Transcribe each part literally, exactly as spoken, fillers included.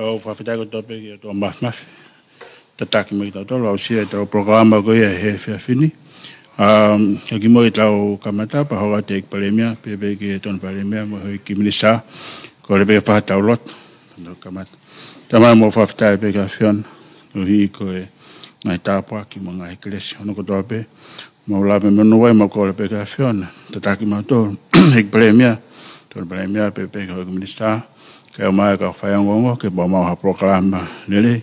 ʻOku fakafetaʻi kotoa pē ki he ʻOtua Māfimafi. Tataki mai kitautolu, aʻusia ʻetau polokalama ko ia he efiafi ni. Um, ka kimuʻa ke tau kamata, pea hoko atu ʻEiki Palēmia, pehē pē ki he Tokoni Palēmia, mo e houʻeiki minisitā, kole pē ke fai haʻatau lotu. Tau kamata. Tamai, ʻoku mau fakafetaʻi pē ki he ʻAfiona, koeʻuhi ko e ngaahi tāpuaki mo e ngaahi kelesi hono kotoa pē. Mau lava pē monū ai, mau kole pē ki he ʻAfiona. Tataki mautolu, ʻEiki Palēmia, Tokoni Palēmia, pehē pē ki he houʻeiki minisitā, kae ʻumaʻā e kau faiongoongo, ke maʻu ha polokalama lelei,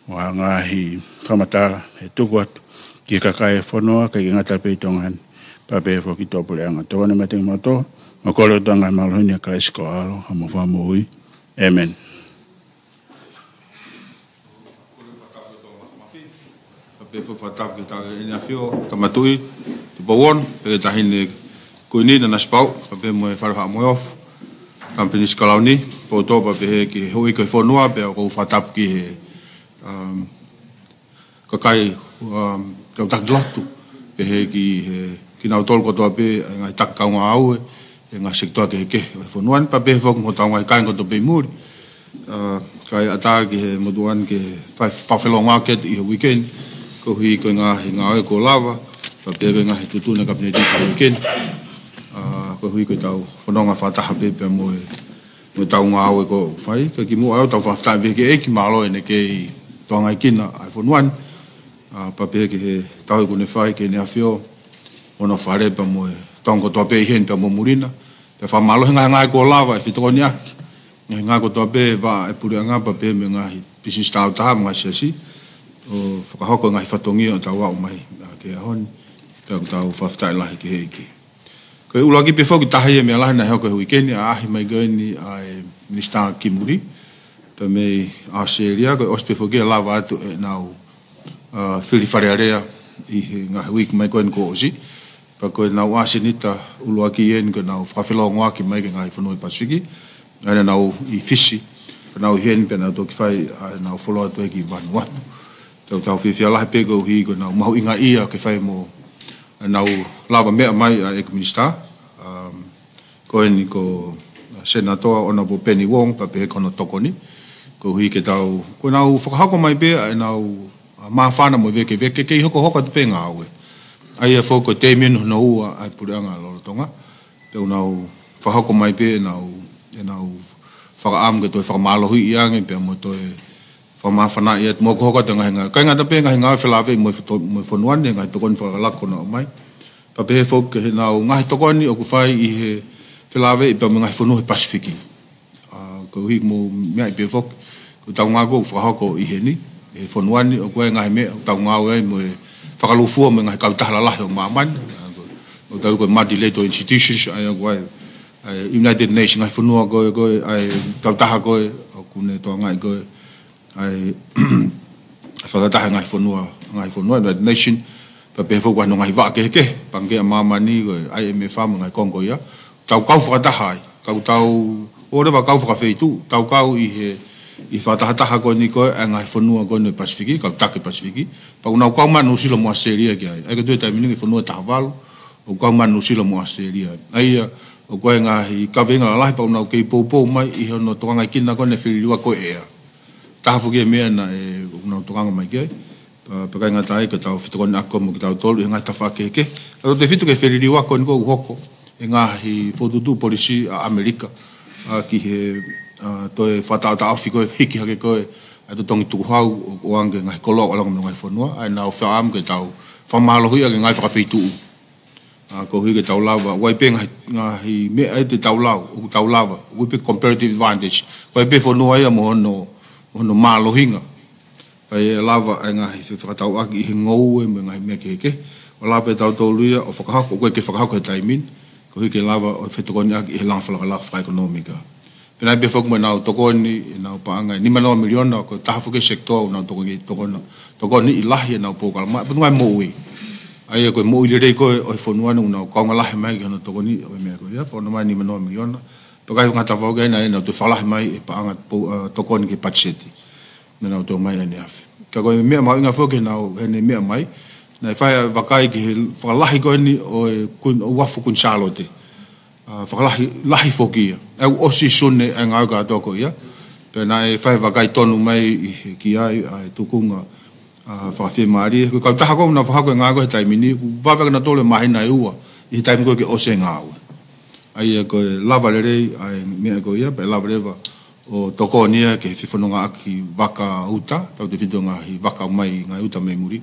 mo ha ngaahi fakamatala ʻe tuku atu ki he kakai e fonua, ʻikai ke ngata pē ʻi Tonga ni, ka pehē foki ki tuʻapuleʻanga. Tokoni mai kiate kimautolu, mau kole ʻi he ngaahi mālohi ni ʻia Kalaisi ko ho ʻAlo, homau Fakamoʻui. ʻĒmeni. Pea pehē foki fakatapu ki he Tauʻatāina ʻEne ʻAfio, Tama Tuʻi Tupou Ono, pea ki he Taʻahine Kuini Nanasipauʻu, pea pehē mo e Fale Faʻamoheofo, Tama Pilinisi Kalauni, pea ʻoku ou pehē ki he houʻeiki ʻo e fonua, pea ʻoku ou fakatapu ki he, um, kakai, um, kau taki lotu, pehē ki he, kinautolu kotoa pē, ngaahi taki kaungāue, he ngaahi sekitoa kehekehe ʻo e fonua ni, pea pehē foki mo hotau ngaahi kāinga kotoa pē ʻi muli. Uh, kae ʻatā ki he motuʻa ni ke fai fakafelongoaki atu ʻi he weekend, koeʻuhi ko e ngaahi ngāue kuo lava, pea pehē ko e ngaahi tuʻutuʻuni ʻa e Kapineti ʻi he weekend. Uh, koeʻuhi ko ʻetau fononga fakataha pē pea mo e, mo ʻetau ngāue ʻoku fai, ka kimuʻa ʻoku tau fakafetaʻi pē ki he ʻEiki, mālō ʻene kei tokangaʻi kinaua e fonua ni. Uh, pea pehē ki he tauhi kuo ne fai ki Heʻene ʻAfio, hono fale pea mo e Tonga kotoa pē ʻi heni pea mo muli na. Pea fakamālō he ngaahi ngāue kuo lava ʻo fetokoniʻaki. Ngaahi ngāue kotoa pē, vaʻa e puleʻanga pea pehē mo e ngaahi pisinisi tāutaha mo e ngaahi siasi. ʻO fakahoko e ngaahi fatongia ʻo tau aʻu mai, ā, ki he ʻaho ni. Pea ʻoku tau fakafetaʻi lahi ki he ʻEiki. Ko e ʻuluaki pē foki taha ia e meʻa lahi naʻe hoko he weekend, ʻaʻahi mai ko eni ʻa e Minisitā Kimuli. Pea mei ʻAositelēlia, ko e ʻosi pē foki ia ʻe lava atu ʻenau, ā, fili Fale Alea ʻi he ngaahi uike mai ko eni kuo ʻosi. Pea ko ʻenau ʻasenita ʻuluaki eni ko ʻenau fakafelongoaki mai ki he ngaahi fonua ʻi Pasifiki. ʻA ia naʻa nau ʻi Fisi, pea nau ʻi heni pea nau toki fai ʻenau follow atu ki Vanuatu. Tau tau fiefia lahi pē koeʻuhi ko ʻenau mahuʻingaʻia ke fai mo ʻenau lava meʻa mai ʻa e ʻEiki Minisitā. Um, ko eni ko Senatō Honourable Penny Wong, pea pehē ki hono tokoni. Koeʻuhi ke tau, ko ʻenau fakahoko mai pē ʻenau, ā, māfana mo e vēkeveke, kei hokohoko atu pē ngāue. ʻA ia foki ko e tēmeni hono ua ʻa e puleʻanga lolotonga. Pea ʻoku nau fakahoko mai pē ʻenau, ʻenau fakaʻamu ke toe fakamālohiʻi ange, pea mo toe fakamāfanaʻi atu mo hokohoko atu e ngaahi ngāue. ʻIkai ngata pē ngaahi ngāue felāveʻi mo e foto-, mo e fonua ni, ngaahi tokoni fakalakalaka naʻe ʻomai. Pea pehē foki ki heʻenau ngaahi tokoni ʻoku fai ʻi he felāveʻi pea mo e ngaahi fonua he Pasifiki. Ā, koeʻuhi mo meʻa pē foki, ko ʻetau ngāue ʻoku fakahoko ʻi heni, he fonua ni, ʻoku ʻi ai e ngaahi meʻa ʻoku tau ngāue ai mo e fakalūkufua mo e ngaahi kautaha lalahi ʻo māmani. Ā, ko, ʻoku tau ko e multilateral institutions, ʻa ia ʻoku ʻi ai, ʻa e United Nations, ngaahi fonua ko ē, ko ē, ʻa e kautaha ko ē, ʻoku ne tokangaʻi ko ē, ʻa e fakataha ngaahi fonua, ngaahi fonua, United Nation, pea pehē foki ki hono ngaahi vaʻa kehekehe, Pangikē ʻa Māmani, ko e I M F mo e ngaahi konga ko ia. Tau kau fakataha ai, kau tau, ʻo leva kau fakafeituʻu, tau kau ʻi he, ʻi he fakatahataha ko eni ko ē, ʻa e ngaahi fonua ko eni Pasifiki, kau taki Pasifiki, pea ʻoku nau kau mai ʻa Nuʻusila mo ʻAositelēlia ki ai. ʻA ia ko e tuʻu he taimi ni ko e fonua ʻe taha valu, ʻoku kau mai ʻa Nuʻusila mo ʻAositelēlia. ʻA ia, ʻoku ʻi ai e ngaahi kaveinga lalahi pea ʻoku nau kei poupou mai ʻi hono tokangaʻi kinaua ko eni e feliliuaki ko ē ʻea. Taha foki e meʻa naʻe, ʻoku nau tokanga mai ki ai. Pea, pea ʻikai ngata ai ka tau fetokoniʻaki mo kitautolu ʻi he ngaahi tafaʻaki kehekehe. Ka tau tefito ki he feliliuaki ko eni ʻoku hoko, e ngaahi fokotuʻutuʻu polisi ʻa ʻAmelika, ā, ki he, ā, toe fakataʻotaʻofi ko ē, hiki hake ko ē ʻa e totongi tukuhau ʻo, ʻo ʻoange ki he ngaahi koloa ʻoku ʻalu ange mei he ngaahi fonua, ʻa ia naʻa nau fakaʻamu ke tau fakamālohiʻi ʻaki e ngaahi fakafeituʻu. Ā, koeʻuhi ke tau lava, ʻoku ʻi ai pē ngaahi, ngaahi meʻa ia te tau lau, ʻoku tau lava, ʻoku ʻi ai pē comparative advantage. ʻOku ʻi ai pē fonua ia mo hono, mo hono mālohinga. Kae lava ai e ngaahi fefakatauʻaki ʻi he ngoue mo e ngaahi meʻa kehekehe. ʻO lava pē tautolu ia ʻo fakahoko, ʻoku ʻikai ke fakahoko he taimi ni, koeʻuhi ke lava ʻo fetokoniʻaki ʻi he langa fakalakalaka fakaʻekonōmika. Pea naʻe pehē foki mo ʻenau tokoni, ʻenau paʻanga ʻe nima noa miliona, ko e taha foki e sekitoa ʻoku nau tokoni, tokoni, tokoniʻi lahi ʻenau polokalama, pea ʻoku nau moʻui. ʻA ia ko e moʻui lelei ko ē ʻo e fonua ni ʻoku nau kaunga lahi mai ki hono tokoniʻi ʻo e meʻa ko ia, pea ʻoku nau ʻomai e nima noa miliona. Pea ʻikai ngata foki ai, naʻa nau toe fakalahi mai e paʻanga po-, ā, tokoni ki he patiseti. Naʻa nau toe ʻomai ʻaneafi. Ka ko e meʻa mahuʻinga foki naʻe, heʻene meʻa mai, naʻe fai e vakai ki he fakalahi ko eni ʻo e Kuini, ʻo e uafu Kuini Sālote. Ā, fakalahi, lahi foki ia. ʻOku ʻosi Sune e ngāue kātoa ko ia. Pea naʻe fai vakai tonu mai ʻi he ki ai ʻa e tuʻunga ʻa e fakafiemālie. Ko e kautaha ko ē naʻa nau fakahoko e ngāue ko ē he taimi ni, kuo vave ʻa kinautolu e māhina ʻe ua ʻi he taimi ko ē ke ʻosi e ngāue. ʻA ia ko e lava lelei ʻa e meʻa ko ia, pea lava leva ʻo tokoni ia ki he fefonongaʻaki vaka uta, tautefito ki he ngaahi vaka mai ngaahi uta mei muli,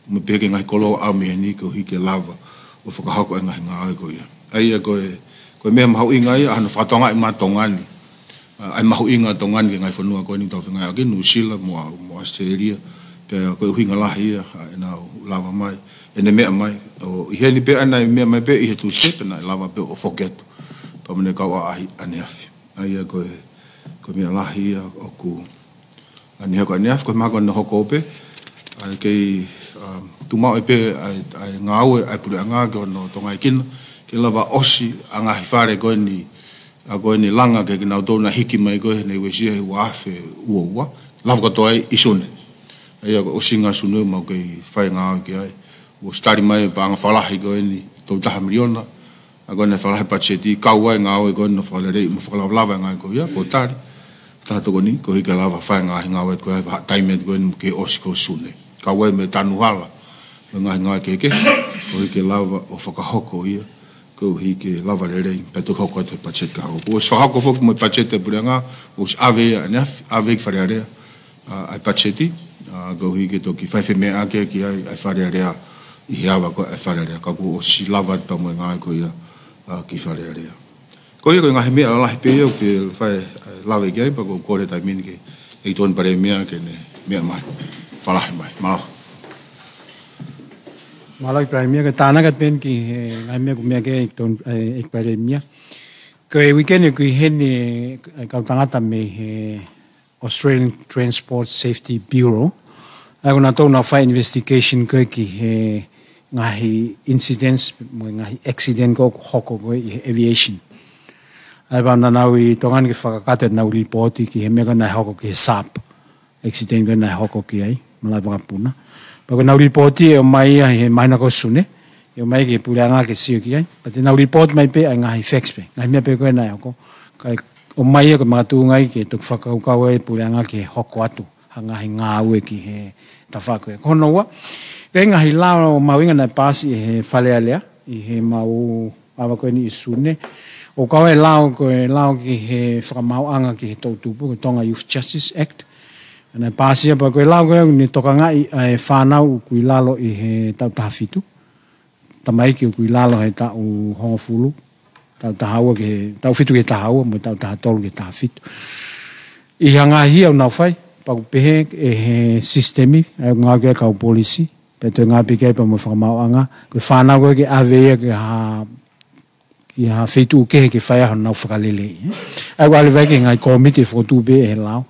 mo e pehē ki he ngaahi kolo ʻoku ʻalu mei heni koeʻuhi ke lava ʻo fakahoko e ngaahi ngāue ko ia. ʻA ia ko e, ko e meʻa mahuʻinga ia, ʻa hono fakatokangaʻi mai ʻa Tonga ni, ʻa e mahuʻinga ʻa Tonga ni ki he ngaahi fonua ko eni ʻoku tau fengāueʻaki, Nuʻusila mo, mo ʻAositelēlia, pea ko e ʻuhinga lahi ia ʻa ʻenau lava mai, ʻene meʻa mai. ʻO ʻi heni pē ʻa ʻenau meʻa mai pē ʻi he Tūsite, pea naʻe lava pē ʻo foki atu pea mo ʻene kau ʻaʻahi ʻaneafi. ʻA ia ko e, ko e meʻa lahi ia ʻoku ʻaneafi, ko ʻaneafi, ko e meʻa ko ē naʻe hoko pē, ʻa e kei, um, tuʻu maʻu pē ʻa e, ʻa e ngāue ʻa e puleʻanga ki hono tokangaʻi kinautolu, ke lava ʻosi ʻa e ngaahi fale ko eni, ʻa ko eni langa ki he kinautolu naʻe hiki mai ko ē he naʻe uesia he ua afe ua ua, lava kotoa ia ʻi Sune. ʻA ia ko e ʻosinga Sune ʻoku mau kei fai ngāue ki ai. Kuo ʻosi tali mai e paʻanga fakalahi ko eni, tolu taha miliona, ʻa ko eni naʻe fakalahi he patiseti, kau ai e ngāue ko eni ʻo fakaleleiʻi mo fakalavalava e ngāue ko ia, kuo tali. Taha tokoni, koeʻuhi ke lava fai e ngaahi ngāue ko ia, vahaʻa taimi ko eni ke ʻosi ko Sune. Kau ai mo e tanu hala mo e ngaahi ngāue kehekehe, koeʻuhi ke lava ʻo fakahoko ia, koeʻuhi ke lava lelei, pea toki hoko atu e patiseti ka hoko. Kuo ʻosi fakahoko foki mo e patiseti ʻa e puleʻanga, kuo ʻosi ʻave ia ʻaneafi, ʻave ki Fale Alea ʻa, ʻa e patiseti, ʻa, koeʻuhi ke toki fai femeʻaʻaki ki ai ʻa e Fale Alea ʻi he ava ko ē ʻa e Fale Alea, ka kuo ʻosi lava atu pea mo e ngāue ko ia, ʻa, ki Fale Alea. Ko ia ko e ngaahi meʻa lalahi pē ia ʻoku fie fai, ʻa, lave ki ai, pea ʻoku ou kole he taimi ni ki he ʻEiki Tokoni Palēmia ke ne meʻa mai, fakalahi mai. Mālō. Mālō ʻEiki Palēmia, ko e tānaki atu pē eni ki he ngaahi meʻa kuo meʻa ki ai ʻEiki Tokoni, ʻe, ʻEiki Palēmia. Ko e uike ni ʻoku ʻi heni e, e kau tangata mei he Australian Transport Safety Bureau. ʻA ia ko nautolu naʻa nau fai investigation ko ē ki he ngaahi incidents mo e ngaahi accident ko ē ʻoku hoko ko ē ʻi he aviation. ʻA ia pea naʻa nau ʻi Tonga ni ke fakakakato ʻenau lipooti ki he meʻa ko ē naʻe hoko ki he Saab. Accident ko ē naʻe hoko ki ai, malaʻe vakapuna. Pea ko ʻenau lipooti ʻe ʻomai ia he māhina ko Sune, ʻe ʻomai ki he puleʻanga ke sio ki ai. Pea te nau lipooti mai pē ʻa e ngaahi facts pē, ngaahi meʻa pē ko ē naʻe hoko. Kae ʻomai ia ko e makatuʻunga ia ke toki fakakaukau ai e puleʻanga ke hoko atu ha ngaahi ngāue ki he tafaʻaki ko ē. Ko hono ua, ko e ngaahi lao mahuʻinga naʻe paasi ʻe he Fale Alea ʻi heʻemau ava ko eni ʻi Sune. ʻOku kau ai e lao, ko e lao ki he fakamaauʻanga ki he toʻutupu, ko e Tonga Youth Justice Act. Naʻe paasi ia pea ko e lao ko ē ʻoku ne tokangaʻi ʻa e fānau ʻoku ʻi lalo ʻi he taʻu taha fitu. Tamaiki ʻoku ʻi lalo he taʻu hongofulu, taʻu taha ua ki he, taʻu fitu ki he taha ua, mo e taʻu taha tolu ki he taha fitu. ʻI he ngaahi hia ʻoku nau fai, pea ʻoku pehē ʻe he sisitemi, ʻa ia ʻoku ngāueʻaki ʻa e kau polisi, pea toe ngāueʻaki pē ki ai pea mo e fakamaauʻanga, ko e fānau ko ē ke ʻave ia ki ha, ki ha feituʻu kehe ke fai ai honau fakaleleiʻi. ʻA ia ʻoku ʻalu leva ia ki he ngaahi kōmiti ʻe fokotuʻu pē ʻe he lao.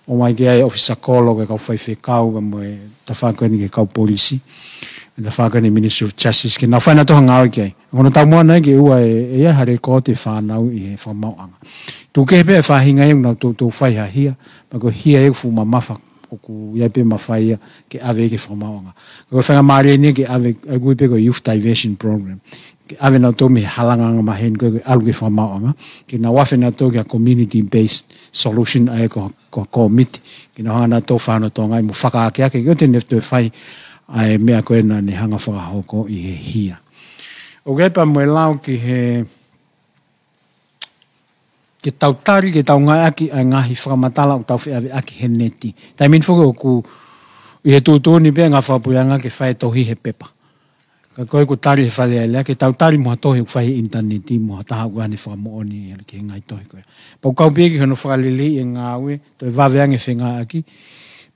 ʻOmai ki ai e ʻōfisa kolo, ko e kau faifekau, pea mo e tafaʻaki ko eni ki he kau polisi, mo e tafaʻaki ko eni Ministry of Justice, ke nau fai nautolu ha ngāue ki ai. Ko hono taumuʻa naʻe ʻikai ke ʻoua ʻe, ʻe ʻi ai ha lēkooti e fānau ʻi he fakamaauʻanga. Tuku kehe pē ʻa e faʻahinga ia ʻoku nau toutou fai ha hia, pea ko e hia ia ʻoku fuʻu mamafa, ʻoku ʻi ai pē mafai ia ke ʻave ia ki he fakamaauʻanga. Ko e faingamālie eni ke ʻave, ʻa ia ʻoku ui pē ko e Youth Diversion Program. Ke ʻave nautolu mei he halanga ʻanga maheni ko ē ke ʻalu ki he fakamaauʻanga, ke nau afe nautolu ki ha community-based solution, ʻa ia ko, ko e kōmiti. Ke nau hanga nautolu ʻo fai honau tokangaʻi mo fakaakeake, ke ʻoua te ne toe fai ʻa e meʻa ko ē naʻa ne hanga ʻo fakahoko ʻi he hia. ʻOku ʻi ai pea mo e lao ki he, ke tau tali, ke tau ngāueʻaki ʻa e ngaahi fakamatala ʻoku tau feʻaveʻaki he neti. Taimi ni foki ʻoku ʻi he tuʻutuʻuni pē ʻa e ngāue fakapuleʻanga ke fai e tohi he pepa. Ka ko e ʻoku tali he Fale Alea, ke tau tali mo ha tohi ʻoku fai he ʻinitaneti, mo ha taha ʻoku ʻi ai haʻane fakamoʻoni ki he ngaahi tohi ko ia. Pea ʻoku kau pē ia ki hono fakaleleiʻi e ngāue, toe vave ange e fengāueʻaki,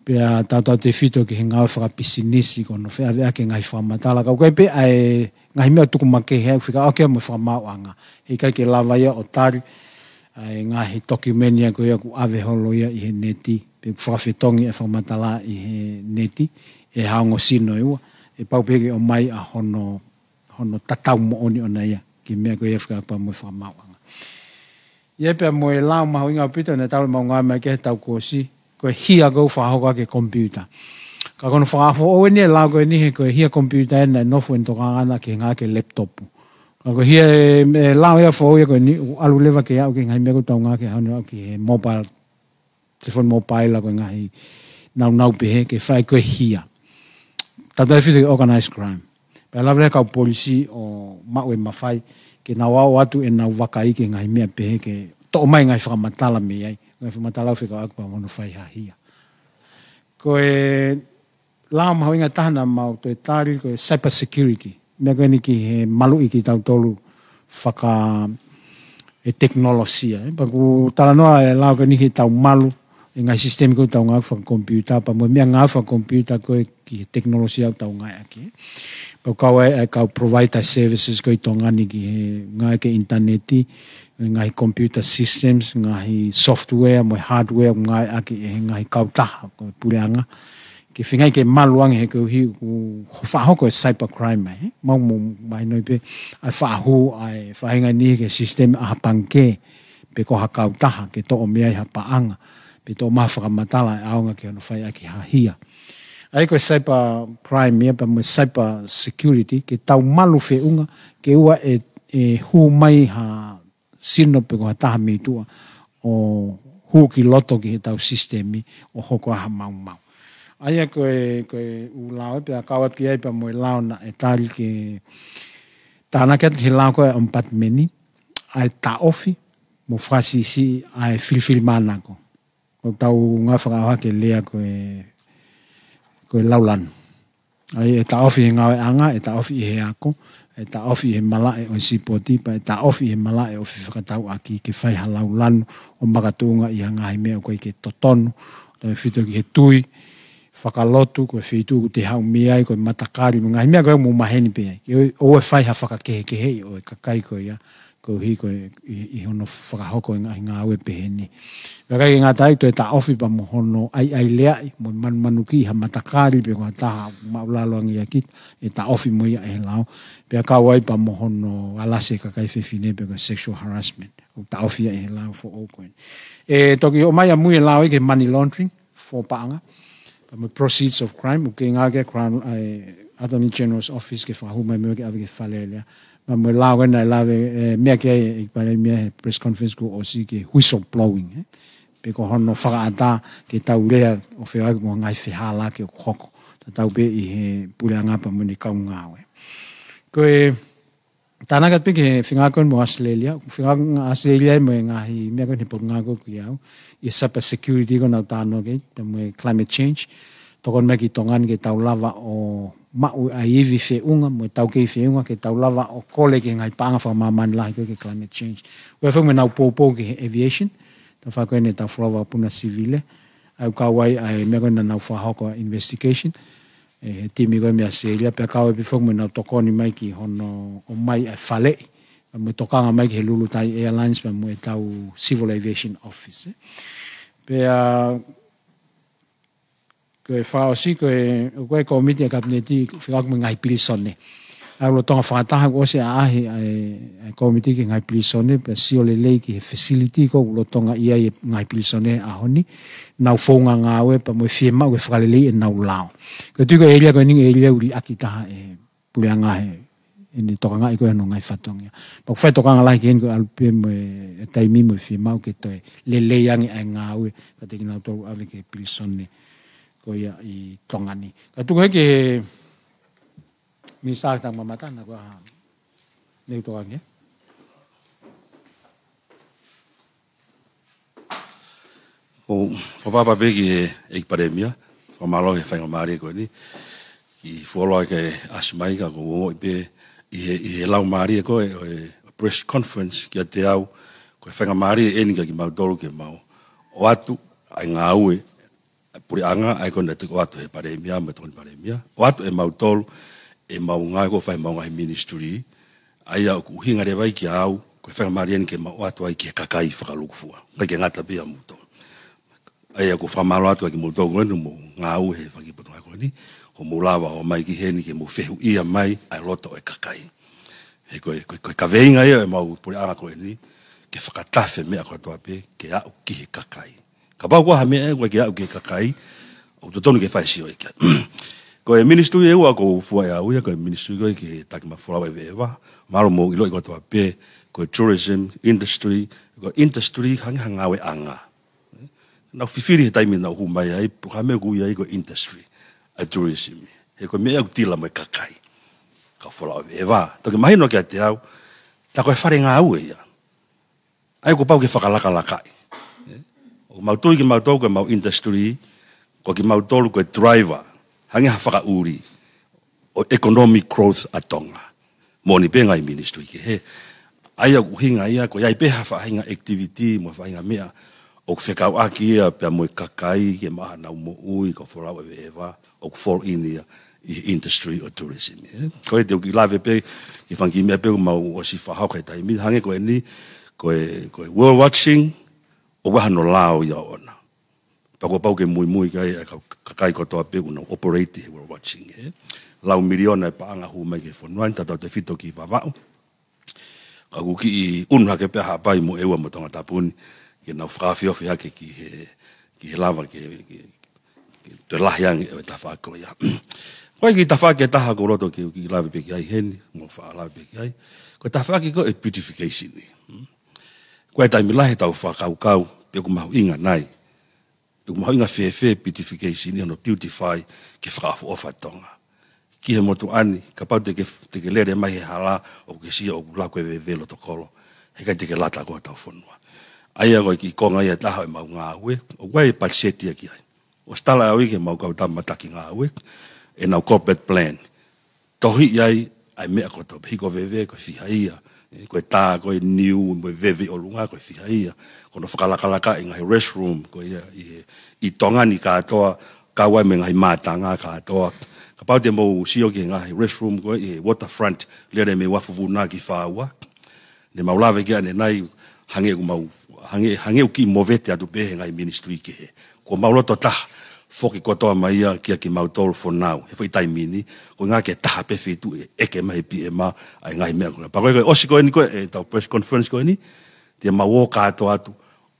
pea tautautefito ki he ngāue fakapisinisi, ko hono feʻaveʻaki e ngaahi fakamatala. Ka ʻoku ʻi ai pē ʻa e ngaahi meʻa ʻoku tuku makehe ai, ʻoku fekauʻaki ia mo e fakamaauʻanga. Heʻikai ke lava ia ʻo tali ʻa e ngaahi tokiumeni ia ko ia ʻoku ʻave holo ia ʻi he neti, pe ʻoku fakafetongi e fakamatala ʻi he neti, ʻe ha ongo sino ʻe ua, ʻe pau pē ke ʻomai ʻa hono, hono tatau moʻoni ʻona ia, ki he meʻa ko ia fekauʻaki pea mo e fakamaauʻanga. ʻI ai pea mo e lao mahuʻinga ʻaupito naʻe talu ʻemau ngāue mai ki ai he taʻu kuo ʻosi, ko e hia ʻoku fakahoko ʻaki e computer. Ka ko hono fakafoʻou eni e lao ko eni he ko e hia computer eni naʻe nofo ʻene tokanga ʻana ki he ngāue ki he laptop. Ka ko e hia e, e lao ia foʻou ia ko eni, ʻoku ʻalu leva ke aʻu ki he ngaahi meʻa ʻoku tau ngāueʻaki he ʻaho ni, ʻaʻu ki he mobile telefoni mōpaila, ko e ngaahi nāunau pehē ke fai ko e hia. Tautautefito ki he organized crime. Pea lava leva e kau polisi ʻo maʻu e mafai ke nau ʻoatu ʻenau vakai ki he ngaahi meʻa pehē ke toʻo mai e ngaahi fakamatala mei ai. Ngaahi fakamatala ʻoku fekauʻaki pea mo hono fai ha hia. Ko e lao mahuʻinga taha naʻa mau toe tali ko e cyber security. Meʻa ko eni ki he maluʻi kitautolu faka e tekinolosia. Pea ʻoku talanoa e lao ko eni ki heʻetau malu e ngaahi sisitemi ko ē ʻoku tau ngāueʻaki fakakomipiuta, pea mo e meʻangāue fakakomipiuta ko ē ki he tekinolosia ʻoku tau ngāueʻaki. Pea ʻoku kau ai e kau provider services ko ē ʻi Tonga ni ki he ngāueʻaki e ʻinitaneti, ngaahi computer systems, ngaahi software mo e hardware ʻoku ngāueʻaki ʻe he ngaahi kautaha ko e puleʻanga ke feingaʻi ke malu ange he koeʻuhi ʻoku fakahoko e cyber crime mai, he? Mau mou mahinoʻi pē ʻa e faʻa hū ʻa e faʻahinga ni ki he sisitemi ʻa ha pangikē pe ko ha kautaha ke toʻo mei ai ha paʻanga pe toʻo mai ha fakamatala ʻe ʻaonga ki hono fai ʻaki ha hia. ʻA ia ko e cyber crime ia pea mo e cyber security ke tau malu feʻunga ke ʻoua ʻe, ʻe hū mai ha sino pe ko ha taha mei tuʻa ʻo hū ki loto ki heʻetau sisitemi ʻo hoko ai ha maumau. ʻA ia ko e, ko e ʻū lao ē pea kau atu ki ai pea mo e lao naʻe tali ke tānaki atu ki he lao ko e ʻomipatimeni, ʻa e taʻofi mo fakasiʻisiʻi ʻa e filifilimānako. ʻOku tau ngāue fakaʻauha ke lea ko e, ko e laulanu. ʻA ia ʻe taʻofi he ngāueʻanga, ʻe taʻofi ʻi he ako, ʻe taʻofi ʻi he malaʻe ʻo e sipoti, pea ʻe taʻofi ʻi he malaʻe ʻo fefakatauʻaki ke fai ha laulanu ʻo makatuʻunga ʻi ha ngaahi meʻa ʻoku ʻikai ke totonu, tautefito ki he tui, fakalotu, ko e feituʻu ʻoku te haʻu mei ai, ko e matakali, mo e ngaahi meʻa ko ē ʻoku mou maheni pē ai. Ke ʻoua, ʻoua ʻe fai ha fakakehekeheʻi ʻo e kakai ko ia, koeʻuhi ko e ʻi, ʻi hono fakahoko e ngaahi ngāue pehē ni. Pea ʻikai ke ngata ai, toe taʻofi pea mo hono ʻaiʻaileaʻi, mo e manumanukiʻi ha matakali pe ko ha taha ʻoku māʻulalo ange ʻia kita, ʻe taʻofi mo ia ʻe he lao. Pea kau ai pea mo hono alasi e kakai fefine pe ko e sexual harassment. ʻOku taʻofi ia ʻe he lao foʻou ko eni. ʻE toki ʻomai ʻamui e lao ia ki he money laundering, fō paʻanga. Pea mo e proceeds of crime, ʻoku kei ngāueʻaki e Crown, ʻa e Attorney General's Office ke fakahū mai mo ia ke ʻave ki he Fale Alea. Pea mo e lao ena ʻe lave, ʻe, meʻa ki ai e, ʻe, pea ʻi ai meʻa he press conference kuo ʻosi ki he whistleblowing, ē. Pe ko hono fakaʻatā ke tau lea ʻo feohi mo e ngaahi fehālaaki ʻoku hoko. Tatau pē ʻi he puleʻanga pea mo ʻene kau ngāue. Ko e tānaki atu pē ki he fengāueʻaki mo ʻAositelēlia, fengāueʻaki ʻAositelēlia mo e ngaahi meʻa ko eni he potungāue ko ē ʻoku ʻi ai, ʻi he cyber security ko ē naʻa tau talanoa ki ai, pea mo e climate change. Tokoni mai ki Tonga ni ke tau lava ʻo maʻu ʻa e ivi feʻunga, mo e taukei feʻunga, ke tau lava ʻo kole ki he ngaahi paʻanga fakamāmani lahi ko ē ki he climate change. ʻOku ʻi ai foki mo ʻenau poupou ki he aviation, tafaʻaki ko eni ʻetau folofola puna sivile, ʻa ia ʻoku kau ai ʻa e meʻa ko ē naʻa nau fakahoko ʻa e investigation, ʻe he timi ko ē mei ʻAositelēlia, pea kau ai pē foki mo ʻenau tokoni mai ki hono ʻomai ʻa e faleʻi, mo e tokanga mai ki he Lulutai Airlines, pea mo ʻetau Civil Aviation Office, ē. Pea, ko e fakaʻosi, ko e, ko e kōmiti ʻa e Kapineti, fekauʻaki mo e ngaahi pilīsone. ʻA ia ʻoku lolotonga fakataha kuo ʻosi ʻaʻahi ʻa e, ʻa e kōmiti ki he ngaahi pilīsone, pea sio lelei ki he facility ko ē ʻoku lolotonga ʻi ai e ngaahi pilīsone he ʻaho ni, ʻenau founga ngāue, pea mo e fiemaʻu ke fakaleleiʻi ʻenau lao. Ko e tui ko e ʻēlia ko eni ʻēlia ʻoku liʻaki taha ʻe he puleʻanga he, ʻene tokangaʻi ko ē hono ngaahi fatongia. Pea ʻoku fai tokanga lahi ki heni ko e ʻalu pē mo e, e taimi mo e fiemaʻu ke toe lelei ange ʻa e ngāue, kiate kinautolu ʻave ki he pilīsone ko ia ʻi Tonga ni. Ka tuku hake ki he Minisitā Tangata Mamata, naʻa ko e hā, ne u tokanga. ʻOku ou fakapapau pē ki he ʻEiki Palēmia, fakamālō he faingamālie ko eni, ke fuoloa ke ʻasi mai ka ʻoku ou ongoʻi pē ʻi he, ʻi he laumālie ko ē ʻo e press conference kiate au, ko e faingamālie eni kia kimautolu ke mau ʻoatu ʻa e ngāue ʻa e puleʻanga, ʻa ia ko ē naʻe toki ʻoatu ʻe he Palēmia, mo e Tokoni Palēmia. ʻOatu ʻe mautolu, ʻemau ngāue ko ē ʻoku fai ʻe heʻemau ngaahi ministry, ʻa ia ʻoku ʻuhinga leva ia kiate au, ko e faingamālie eni ke mau ʻoatu ai ki he kakai fakalūkufua. ʻIkai ke ngata pē ʻia moutolu. ʻA ia ʻoku ou fakamālō atu kia kimoutolu ko eni hoʻomou ngāue he fanga kiʻi potungāue ko eni, hoʻomou lava ʻo ō mai ki heni ke mou fehuʻia mai ʻa e loto ʻo e kakai. He ko e, ko e, ko e kaveinga ia ʻo ʻemau puleʻanga ko eni, ke fakatafe meʻa kotoa pē, ke aʻu ki he kakai. Kapau ko ha meʻa ʻoku ʻikai ke aʻu ki he kakai, ʻoku totonu ke fai sio ki ai. Ko e ministry ʻe ua ʻoku ou fua ʻe au ia, ko e ministry ko ē ki he Taki Mafola ʻEveʻeva, mahalo mou ʻiloʻi kotoa pē, ko e tourism industry, ko e industry hangē ha ngāueʻanga. Naʻa ku fifili he taimi naʻa ku hū mai ai, pe ko e hā e meʻa ʻoku ui ai ko e industry ʻa e tourism. He ko e meʻa ʻoku tila mo e kakai. Kau folau ʻeveʻeva. Toki mahino kiate au, tā ko e fale ngāue ia. ʻA ia kuo pau ke fakalakalakaʻi. ʻOku mau tui kimautolu ko e mau industry, ko kimautolu ko e driver, hangē ha fakaʻuli ʻo e economic growth ʻa Tonga. Moʻoni pē ngaahi ministry kehe. ʻA ia ʻoku ʻuhinga ia, ko ia pē ha faʻahinga activity, mo ha faʻahinga meʻa, ʻoku fekauʻaki ia pea mo e kakai, ke maʻu haʻanau moʻui, kau folau ʻeveʻeva, ʻoku fall in ia ʻi he industry ʻo tourism, ē. Ko e te u kiʻi lave pē, ki he fanga kiʻi meʻa pē ʻoku mau ʻosi fakahoko he taimi, hangē ko eni, ko e, ko e whale watching, ʻoku ʻi ai hano lao ia ʻoʻona. Pea kuo pau ke muimui ki ai ʻa e kau kakai kotoa pē ʻoku nau operate he whale watching, ē. Lau miliona e paʻanga hū mai ki he fonua ni, tautautefito ki Vavaʻu. Ka ʻoku kiʻi ʻunu hake pē ʻa Haʻapai mo ʻEua mo Tongatapu ni, ke nau fakaofiofi hake ki he, ki he lava ke, ke, ke toe lahi ange ʻo e tafaʻaki ko ia. Ko e kiʻi tafaʻaki ʻe taha ʻoku ou loto ke u kiʻi lave pē ki ai heni, mo faʻa lave pē ki ai. Ko e tafaʻaki ko e beautification ni. Ko e taimi lahi ʻetau fakakaukau, pe ʻoku mahuʻinga nai. Pe ʻoku mahuʻinga fēfē beautification ni, hono beautify ke fakaʻofoʻofa Tonga. Ki he motuʻa ni, kapau te ke, te ke lele mai he hala, ʻoku ke sio ʻoku laku e veve loto kolo. Heʻikai te ke lata koe hotau fonua. ʻA ia ko e kiʻi konga ia ʻe taha ʻo e mau ngāue, ʻoku ʻi ai e patiseti ia ki ai. ʻOsi tala au ia ki he mau kau tama taki ngāue, ʻenau corporate plan. Tohiʻi ai, ʻa e meʻa kotoa, hiko veve, ko e fiha ia, ē, ko e tā, ko e niu, mo e veve ʻi ʻolunga, ko e fiha ia. Ko hono fakalakalaka ʻi he ngaahi restroom, ko ia, ʻi he, ʻi Tonga ni kātoa, kau ai mo e ngaahi mātanga kātoa. Kapau te mou sio ki he ngaahi restroom, ko e waterfront, lele mei Uafu Vuna ki Fāua. Ne mau lave ki ai ʻanenai, hangē ʻoku mau, hangē, hangē ʻoku kiʻi movete atu pē he ngaahi ministry kehe. Kuo mau loto taha, foki kotoa mai ia kia kimautolu for now. He foʻi taimi ni, ko e ʻuhinga ke taha pē feituʻu ʻe ʻeke mai he P M ʻa e ngaahi meʻa ko ē. Pea ko e, ko e ʻosi ko eni ko e, ʻetau press conference ko eni, te mau ō kātoa atu,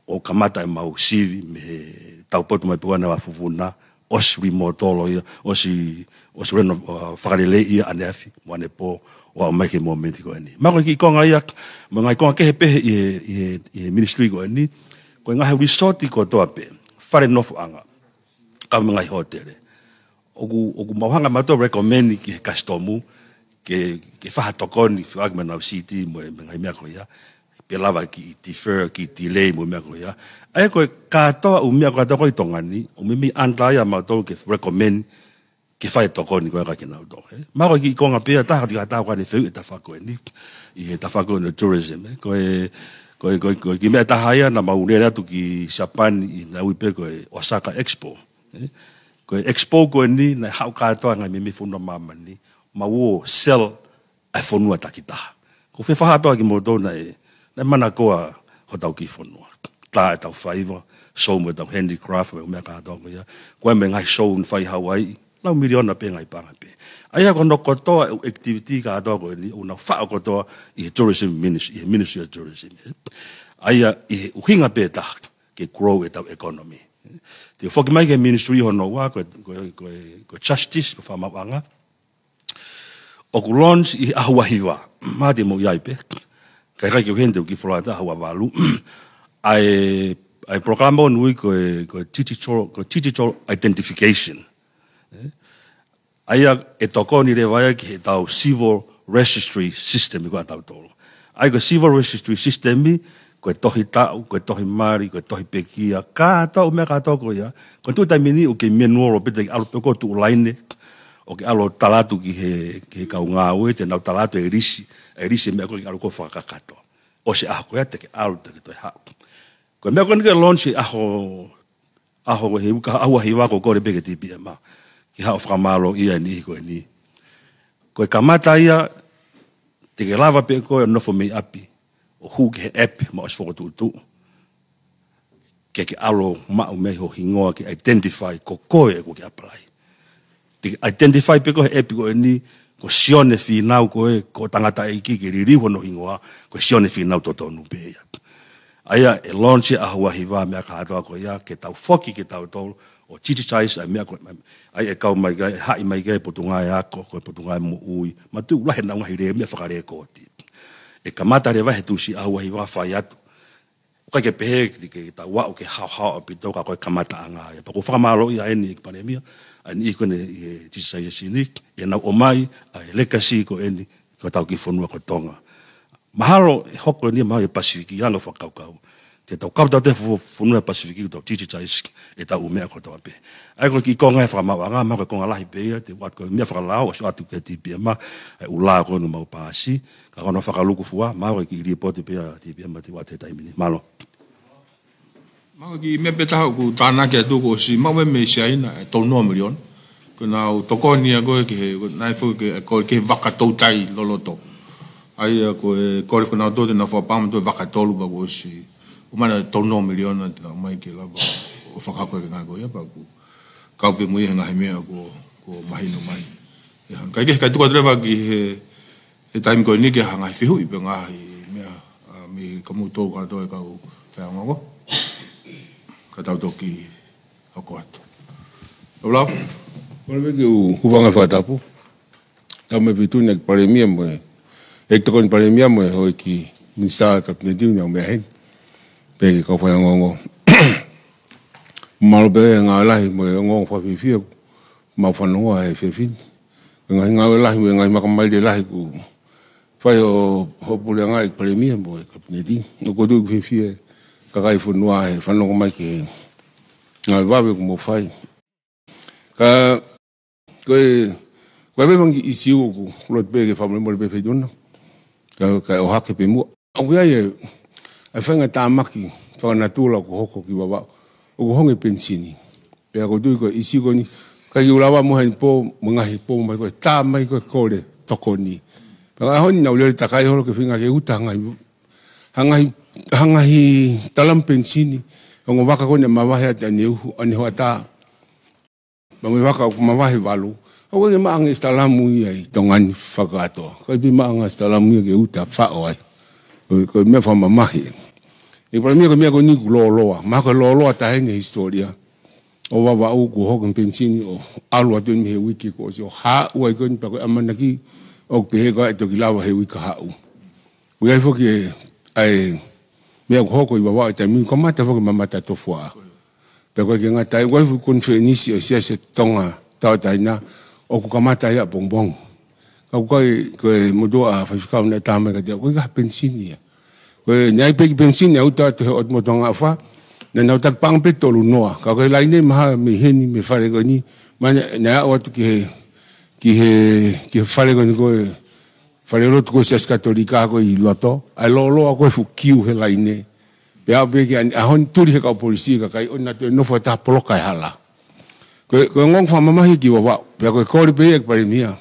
ʻo kamata ʻemau sivi mei he taupotu mai pē ʻa Uafu Vuna, ʻosi remodel ia, ʻosi, ʻosi reno-, ʻo, fakaleleiʻi ia ʻaneafi, mo ʻanepō, ʻo aʻu mai ki he mōmeniti ko eni. Pea ko e kiʻi konga ia, mo e ngaahi konga kehe pē ʻi he, ʻi he, ʻi he ministry ko eni, ko e ngaahi resort kotoa pē, fale nofoʻanga, kau mo e ngaahi hōtele. ʻOku, ʻoku mau hanga mautolu recommend ki he kasitomu, ke, ke fai ha tokoni, fai mo ʻenau siti, mo e, mo e ngaahi meʻa ko ia. Pe lava kiʻi defer, kiʻi delay mo e meʻa ko ia. ʻA ia ko e kātoa, ʻū meʻa kātoa ko ē ʻi Tonga ni, ʻoku meimei under ia mautolu ke recommend, ke fai tokoni ko ē kia kinautolu, ē. Pea ko e kiʻi konga pē ia ʻe taha, kiʻi taha ko ē ne fehuʻi e tafaʻaki ko eni. ʻI he tafaʻaki ko eni tourism, ē. Ko e, ko e, ko e, ko e kiʻi meʻa ʻe taha ia naʻa mau lele atu ki Siapani, ʻi Naui pē ko e Osaka Expo, ē. Ko e Expo ko eni, naʻe haʻu kātoa ngaahi meimei fonua māmani, mau ō sell ʻa e fonua takitaha. ʻOku ou fie fakahā pē kia kimoutolu naʻe, naʻe manakoa hotau kiʻi fonua. Tā ʻetau faiva, show mo ʻetau handicraft, mo e meʻa kātoa ko ia. Ko e meʻa ngaahi show naʻe fai ʻi Hawaii, lau miliona pē ngaahi paʻanga pē. ʻA ia ko hono kotoa e activity kātoa ko eni, ʻoku nau faʻo kotoa ʻi he tourism ministry, ʻi he Ministry of Tourism. ʻA ia ʻi he ʻuhinga pē ʻe taha, ke grow ʻetau economy. Te u foki mai ki he ministry hono ua, ko e, ko e, ko e, ko e justice, pe faʻa maʻuʻanga. ʻOku launch ʻi he ʻaho ua hiva, mahalo te mou ʻi ai pē. Ka ʻikai ke u heni te u kiʻi follow atu ʻaho ua valu. ʻA e, ʻa e polokalama ʻoku ui ko e, ko e digital, ko e digital identification. Ē? ʻA ia ʻe tokoni leva ia ki heʻetau civil registry system ko ē ʻatautolu. ʻA ia ko e civil registry system, ko e tohi taʻu, ko e tohi mali, ko e tohi pekia, kātoa ʻū meʻa kātoa ko ia. Ko e tuʻu taimi ni ʻoku kei manual ʻo pehē te ke ʻalu pē koe ʻo tuʻu laine, ʻo ke ʻalu ʻo tala atu ki he, ki he kau ngāue, te nau tala atu e lisi, e lisi e meʻa ko ē ke ʻalu koe ʻo fakakakato. ʻOsi e ʻaho ko ia te ke ʻalu te ke toe haʻu. Ko e meʻa ko eni ko e launch ʻi he ʻaho, ʻaho ko ē he uike ʻaho ua hiva, ʻoku ou kole pē ki he T P M ke haʻu ʻo fakamālōʻia e niʻihi ko eni. Ko e kamata ia, te ke lava pē koe ʻo nofo mei ʻapi, ʻo hū ki he app, mo ʻosi fokotuʻutuʻu. Ke ke ʻalu ʻo maʻu mei ai ho hingoa ke identify ko koe ʻoku ke apply. Te identify pē koe he app ko eni, ko Sione Fīnau koe, ko e tangataʻeiki ke liliu hono hingoa, ko Sione Fīnau totonu pē ia. ʻA ia ʻe launch ʻaho ua hiva meʻa kātoa ko ia, ke tau foki kitautolu, ʻo digitize ʻa e meʻa ko ē, ʻa ia ʻe kau mai ki ai, ʻe haʻi mai ki ai e Potungāue Ako, ko e Potungāue Moʻui, mo e tuʻu lahi ʻenau ngaahi lē meʻa fakalēkooti. ʻE kamata leva he Tūsite ʻaho ua hiva fai atu. ʻIkai ke pehē ke, ke tau aʻu ke haohaoa ʻaupito ka ko e kamataʻanga ia. Pea ʻoku ou fakamālōʻia eni ʻEiki Palēmia, ʻa e niʻihi ko eni ʻi he Digitization ni, ʻenau ʻomai ʻa e legacy ko eni ki hotau kiʻi fonua ko Tonga. Mahalo ʻe hoko eni mahalo ʻi he Pasifiki ʻa e fakakaukau. Te tau kau tautefito he fonua Pasifiki ʻo tau digitize ʻetau ʻū meʻa kotoa pē. ʻA ia ko e kiʻi konga ʻo e fakamaauʻanga, mahalo ko e konga lahi pē ia, te u ʻoatu ko e meʻa fakalao, ʻosi ʻoatu ki he TPM, ʻa e ʻū lao ko eni ʻoku mau paasi, ka ko hono fakalūkufua, mahalo ko e kiʻi lipooti pē ia TPM te u ʻoatu he taimi ni. Mālō. Mahalo ko e kiʻi meʻa pē taha ʻoku tānaki atu kuo ʻosi maʻu mei Siaina, ʻe tolu noa miliona. Ko ʻenau tokoni ia ko ē ki he, ko e naʻe foki ke, ko e, ki he vaka toutai loloto. ʻA ia ko e, ko e, ko ʻenau toutai naʻe fakapamu ʻe he vaka ʻe tolu pea kuo ʻosi. ʻUmana tolu noa miliona te nau ʻomai ke lava ʻo fakahoko e ngāue ko ia pea kuo kau pē mo ia he ngaahi meʻa kuo, kuo mahino mai. ʻE hangē, kae kehe, kae tuku atu leva ki he, he taimi ko eni ke hanga ʻe he fehuʻi pe ngaahi meʻa, ʻa, mei he kau mou tolu kātoa e kau faiongoongo. Ka tau toki hoko atu. Tau lau. Kole pē ke u hūfanga he fakatapu. Tau mei Pituna ki he Palēmia mo e, ʻEiki Tokoni Palēmia mo e Houʻeiki Minisitā Kapineti ʻoku nau meʻa heni. Pea ki he kau faiongoongo. Mālō pē e ngāue lahi mo e ongoongo fakafiefia ʻoku mau fanongoa he efiafi ni. Ngaahi ngāue lahi mo e ngaahi makamaile lahi kuo fai ʻe ho, ho puleʻanga ʻEiki Palēmia mo e Kapineti. ʻOku ou tui ʻoku fiefia e kakai e fonua he fanongo mai ki he ngāue vave kuo mou fai. Ka ko e, ko e meʻa fanga kiʻi ʻīsiu ʻoku ou loto pē ke fakamolemole pē Feituʻuna. Ka, kae ʻohake pē muʻa. ʻOku ʻi ai e, e faʻahinga tāmaki fakanatula ʻoku hoko ki Vavaʻu. ʻOku hangē e penisini. Pea ʻoku ou tui ko e ʻīsiu ko eni, ʻikai ke u lava mo heni pō, mo e ngaahi pō mai ko e tā mai ko e kole tokoni. Pea ko e ʻaho ni naʻa ku lele takai holo ke feinga ke uta ha ngaahi, ha ngaahi, ha ngaahi talamu penisini, ongo vaka ko eni naʻe mavahe atu ʻanehu, ʻanehu ʻatā. Pea mo e vaka ʻoku mavahe valu. ʻOku ʻikai ke maʻu ange e talamu ia ʻi Tonga ni fakakātoa. ʻIkai pē maʻu ange e talamu ia ke uta faʻo ai. Ko, ko e meʻa fakamamahi. ʻEiki Palēmia, ko e meʻa ko eni ʻoku lōloa. Mahalo ko e lōloa taha eni he hisitōlia ʻo Vavaʻu, kuo hoko e penisini ʻo ʻalu atu eni mei he uike kuo ʻosi ʻo haʻu ai ko eni pea ko e ʻamanaki ʻoku pehē ko ē ʻe toki lava he uike kahaʻu. ʻOku ʻi ai foki e, ʻa e meʻa ʻoku hoko ʻi Vavaʻu he taimi ni, kamata foki e mamata tofuaʻa. Pea ʻoku ʻikai ke ngata ai, ʻoku ʻi ai foki e konifelenisi ʻo e Siasi ʻo Tonga Tauʻatāina ʻoku kamata ia ʻapongipongi. Ka ʻoku ʻikai ko e motuʻa faifekau naʻe tā mai kiate au, ʻoku ʻikai ha penisini ia. Ko e naʻe ʻi ai pē e kiʻi penisini naʻe uta atu he ʻOtu Motu Angaʻofa, naʻa nau taki paʻanga pē ʻe tolu noa. Ka ko e laine mahalo mei heni mei he fale ko eni, mahalo naʻe, naʻe aʻu atu ki he, ki he, ki he fale ko eni ko e falelotu ko e Siasi Katolika ko ē ʻi loto, ʻa e lōloa ko ē e fuʻu kiu he laine. Pea aʻu pē ki he ʻaho ni tuli he kau polisi e kakai ʻo nau toe nofo ʻi ha poloka he hala. Ko e, ko e ongoongo fakamamahi ki Vavaʻu, pea ko e kole pē ia ki he Palēmia.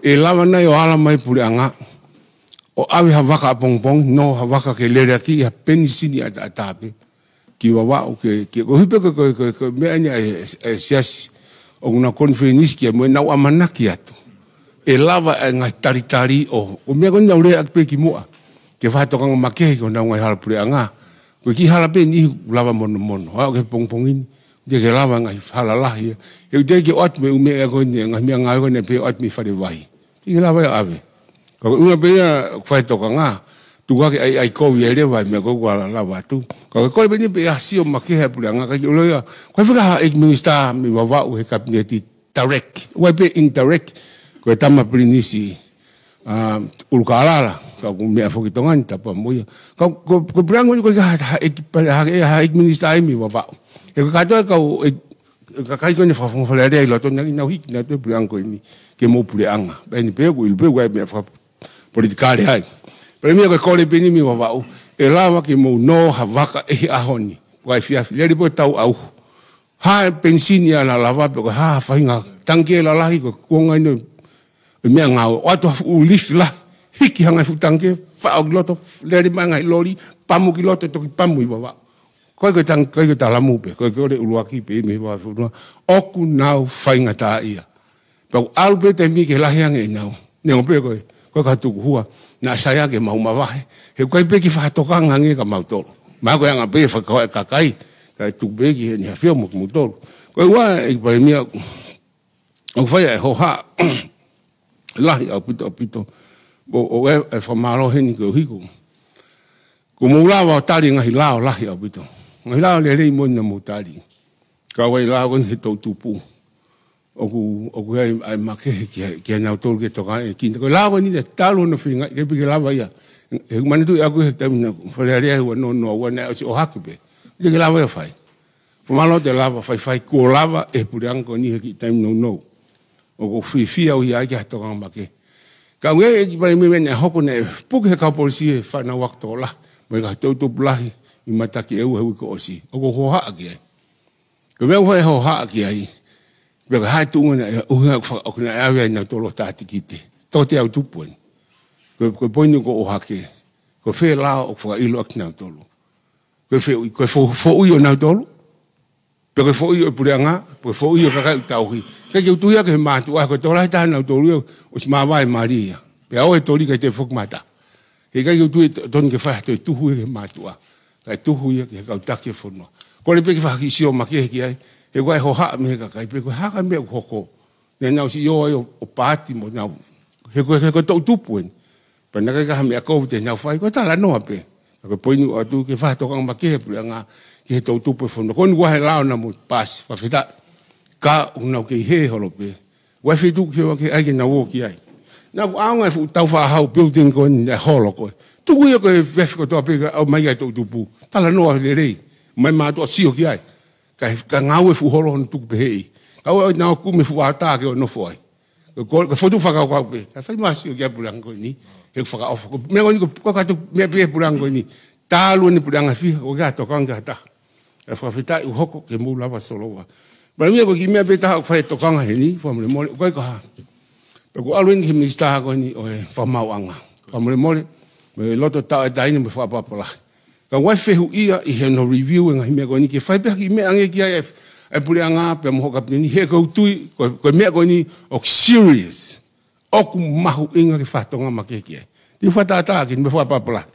ʻE lava nai ʻo ala mai e puleʻanga ʻo ʻave ha vaka ʻapongipongi, nofo ha vaka ke lele ʻaki ha penisini ʻataʻatā pē ki Vavaʻu ke, ke, koeʻuhi pē ko e, ko e, ko e, ko e meʻa eni ʻa e, e, e Siasi ʻoku nau konifelenisi ki ai mo ʻenau ʻamanaki atu ʻe lava e ngaahi talitali ʻo, ʻo e meʻa ko eni naʻa ku lea ʻaki pē kimuʻa, ke fakatokanga makehe ki honau ngaahi hala puleʻanga. Ko e kiʻi hala pē eni ʻoku lava monomono. Aʻu ki he pongipongi ni, teʻeki ke lava e ngaahi hala lahi ia. He ʻoku teʻeki ke ʻoatu mei he ʻū meʻa ko eni, ngaahi meʻangāue ko eni pē ʻoatu mei fale vai. Teʻeki ke lava ia ʻo ʻave. Ka ko e ʻuhinga pē ia ʻoku fai e tokanga, tuku hake ai, ʻai kovi ai leva e meʻa ko ē ʻoku ala lava atu. Ka ko e kole pē eni pē ia sio makehe ʻa e puleʻanga, ʻikai ke u ʻilo ia. Ko e fika ha ʻEiki Minisitā mei Vavaʻu he Kapineti direct, ʻoku ʻi ai pē indirect, ko e tama Pilinisi, ʻa, ʻUlukālala, ka ʻoku meʻa foki ʻi Tonga ni, tapu mo ia. Ka ko, ko e puleʻanga ni ʻoku ʻikai ha, ha ʻEiki Pale-, ha, ha ʻEiki Minisitā ia mei Vavaʻu. He ko e kātoa e kau, e, e kakai ko eni fakafofonga Fale Alea ʻi loto, naʻa nau hiki nautolu e puleʻanga ko eni ke mou puleʻanga. Pea eni pē ʻoku ʻilo pē ʻoku ʻi ai e meʻa fakapolitikale ai. Palēmia, ko e kole pē eni mei Vavaʻu, ʻe lava ke mou nofo ha vaka ʻi he ʻaho ni, pe ko e efiafi, lele pē ʻo tau ʻauhu. Hā e penisini ia naʻa lava, pe ko e hā ha faʻahinga tangikē lalahi ko e kuonga eni ʻo e meʻangāue. ʻOatu ha fuʻu lift lahi, hiki ha ngaahi fuʻu tangikē, faʻo ki loto, lele mai e ngaahi loli, pamu ki loto, toki pamu ʻi Vavaʻu. Ko e, ko e tang-, ko e, ko e talamu pē, ko e, ko e kole ʻuluaki pē mei he Vavaʻu fonua, ʻoku nau faingataʻaʻia. Pea ʻoku ʻalu pē taimi ke lahi ange ʻenau. Neongo pē ko e, ko e kau tukuhua, naʻa sai ange ke mau mavahe. He ʻoku ʻikai pē ke fakatokanga ange kia mautolu. Mahalo ko e anga pē e fakakaukau e kakai, kae tuku pē ki heni ha fio mo kimoutolu. Ko e ua, ʻEiki Palēmia, ʻoku fai e hohaʻa lahi ʻaupito, ʻaupito. ʻO, ʻo e, e fakamālō heni koeʻuhi ko Ko mou lava ʻo tali ngaahi lao lahi ʻaupito. Ngaahi lao lelei mo ʻena mou tali. Ka ʻoku ʻi ai e lao ko eni he toʻutupu. ʻOku, ʻoku ʻi ai ʻa e makehe ki ai, ki ai nautolu ke toka e kina. Ko e lao ko eni ʻe talu hono feinga, ke piki lava ia. He ʻoku manatuʻi ʻaku he taimi naʻa ku Fale Alea he ua noa noa ua naʻe ʻosi ʻohake pē. Te ke lava ia fai. Fakamālō te lava, faifai kuo lava e puleʻanga ko eni he kiʻi taimi nounou. ʻOku ou fiefia au ia ai ki ha tokanga makehe. Ka ʻoku ʻi ai e kiʻi palēmia naʻe hoko naʻe puke he kau polisi e fānau ako tokolahi. Mo e kau toʻutupu lahi ʻi Matake ʻEua he uike kuo ʻosi. ʻOku ou hohaʻa ki ai. Ko e meʻa ʻoku ou hohaʻa ki ai. Pea ko e hā e tuʻunga naʻe ʻuhinga ʻoku faka-, ʻoku naʻe ʻave ai nautolu ʻo tā tikite. Toko teau tupu eni. Ko e, ko e poini ʻoku ou ʻohake. Ko fē lao ʻoku fakaʻilo ʻaki nautolu. Ko e fehuʻi, ko e fo-, foʻui ʻo nautolu. Pea ko e foʻui ʻo e puleʻanga, pea ko e foʻui ʻo e kakai ʻoku tauhi. ʻIkai ke u tui ia ki he mātuʻa, ko e tokolahi taha nautolu ia, ʻosi māvae mali ia. Pea ʻoua ʻe toli kae toe foki mata. He ʻikai ke u tui to-, totonu ke fai ha toe tuhu ia ki he mātuʻa. Kae tuhu ia ki he kau taki e fonua. Kole pē ke fai ha kiʻi sio makehe ki ai, he ʻoku ʻi ai e hohaʻa mei he kakai pē, ko e hā e meʻa ʻoku hoko. Naʻa nau ʻosi ō ai ʻo, ʻo paati mo nau. He ko e, he ko e toʻutupu eni. Pea naʻe ʻikai ke ʻi ai ha meʻa ʻoku te nau fai, ko e talanoa pē. Ka ko e poini ʻoku ʻoatu ke fai ha tokanga makehe puleʻanga ki he toʻutupu e fonua. Ko eni ʻoku ʻi ai e lao naʻa mou paasi, fakafetaʻi. Ka ʻoku nau kei hē holo pē. ʻOku ʻi ai e feituʻu ke fai ke ʻai ke nau ō ki ai. Naʻa ku ʻaonga e fuʻu tau fāhau building ko eni naʻe holo ko ē. Tuku ia ko e vefi kotoa pē kae ʻomai ki ai e toʻutupu. Talanoa lelei. Mai mātuʻa sio ki ai. Ka, ka ngāue fuʻu holo hono tuku pehē. Ka ʻoua naʻa ō kumi e fuʻu ʻatā ke ō ʻo nofo ai. Ko, ko, ko e fotu fakakaukau pē. Ka fai mai ha sio ki ai e puleʻanga ko eni. He ʻoku fakaʻofa. Ko e meʻa ko eni ko, ko e kātoa meʻa pē he puleʻanga ko eni. Talu eni e puleʻanga fiha, ʻoku ʻikai ha tokanga ki ha taha. ʻE fakafetaʻi ʻoku hoko ke mou lava solova. Palēmia, ko e kiʻi meʻa pē taha ʻoku fai e tokanga heni, fakamolemole, ʻoku ʻikai ko ha. Pea ʻoku ʻalu eni ki he minisitā ko eni ʻo e fakamaauʻanga. Fakamolemole, mo e loto tauʻatāina mo e fakaʻapaʻapa lahi. Ka ʻoku ʻi ai e fehuʻi ia ʻi heʻene review e ngaahi meʻa ko eni ke fai pē ha kiʻi meʻa ange ki ai e, e puleʻanga pea mo hoʻo kapineti he ʻoku ou tui, ko, ko e meʻa ko eni ʻoku serious. ʻOku mahuʻinga ke fai ha tokanga makehe ki ai. Te u fakatātā ki he meʻa fakaʻapaʻapa lahi.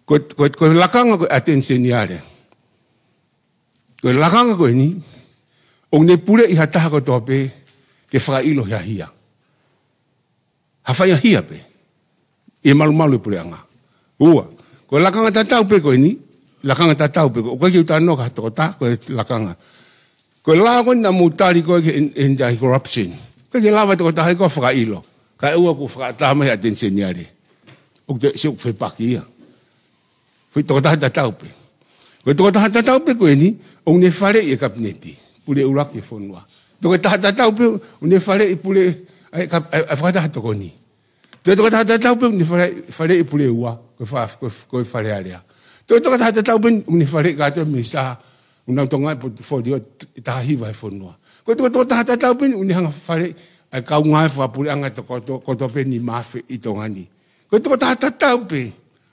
Ko, ko, ko e lakanga ko e ʻAteni Seniale. Ko e lakanga ko eni, ʻoku ne puleʻi ha taha kotoa pē ke fakaʻilo ha hia. Ha faʻahinga hia pē. ʻI he malumalu e puleʻanga. Ua. Ko e lakanga tatau pē ko eni, lakanga tatau pē ko, ʻoku ʻikai ke u talanoa ki ha tokotaha, ko e lakanga. Ko e lao ko eni naʻa mou tali ko ē ki he an-, anti-corruption. ʻIkai ke lava e tokotaha ia ʻo fakaʻilo. Kae ʻoua kuo fakaʻatā mai he ʻAteni Seniale. ʻOku te, se ʻoku fepaki ia. Ko e tokotaha tatau pē. Ko e tokotaha tatau pē ko eni, ʻoku ne faleʻi e kapineti. Pule ʻuluaki e fonua. Tokotaha tatau pē, ʻoku ne faleʻi pule, ʻa e kap-, ʻa e, ʻa e fakataha tokoni. Ko e tokotaha tatau pē, ʻoku ne fale-, faleʻi pule ua, ko e fa-, ko e, ko e Fale Alea. Ko e tokotaha tatau pē, ʻoku ne faleʻi kātoa e minisitā, ʻoku nau tokangaʻi e portfolio t-, taha hiva he fonua. Ko e toko-, tokotaha tatau pē, ʻoku ne hanga ʻo faleʻi, ʻa e kau ngāue fakapuleʻanga toko-, to-, kotoa pē nima afe ʻi Tonga ni. Ko e tokotaha tatau pē,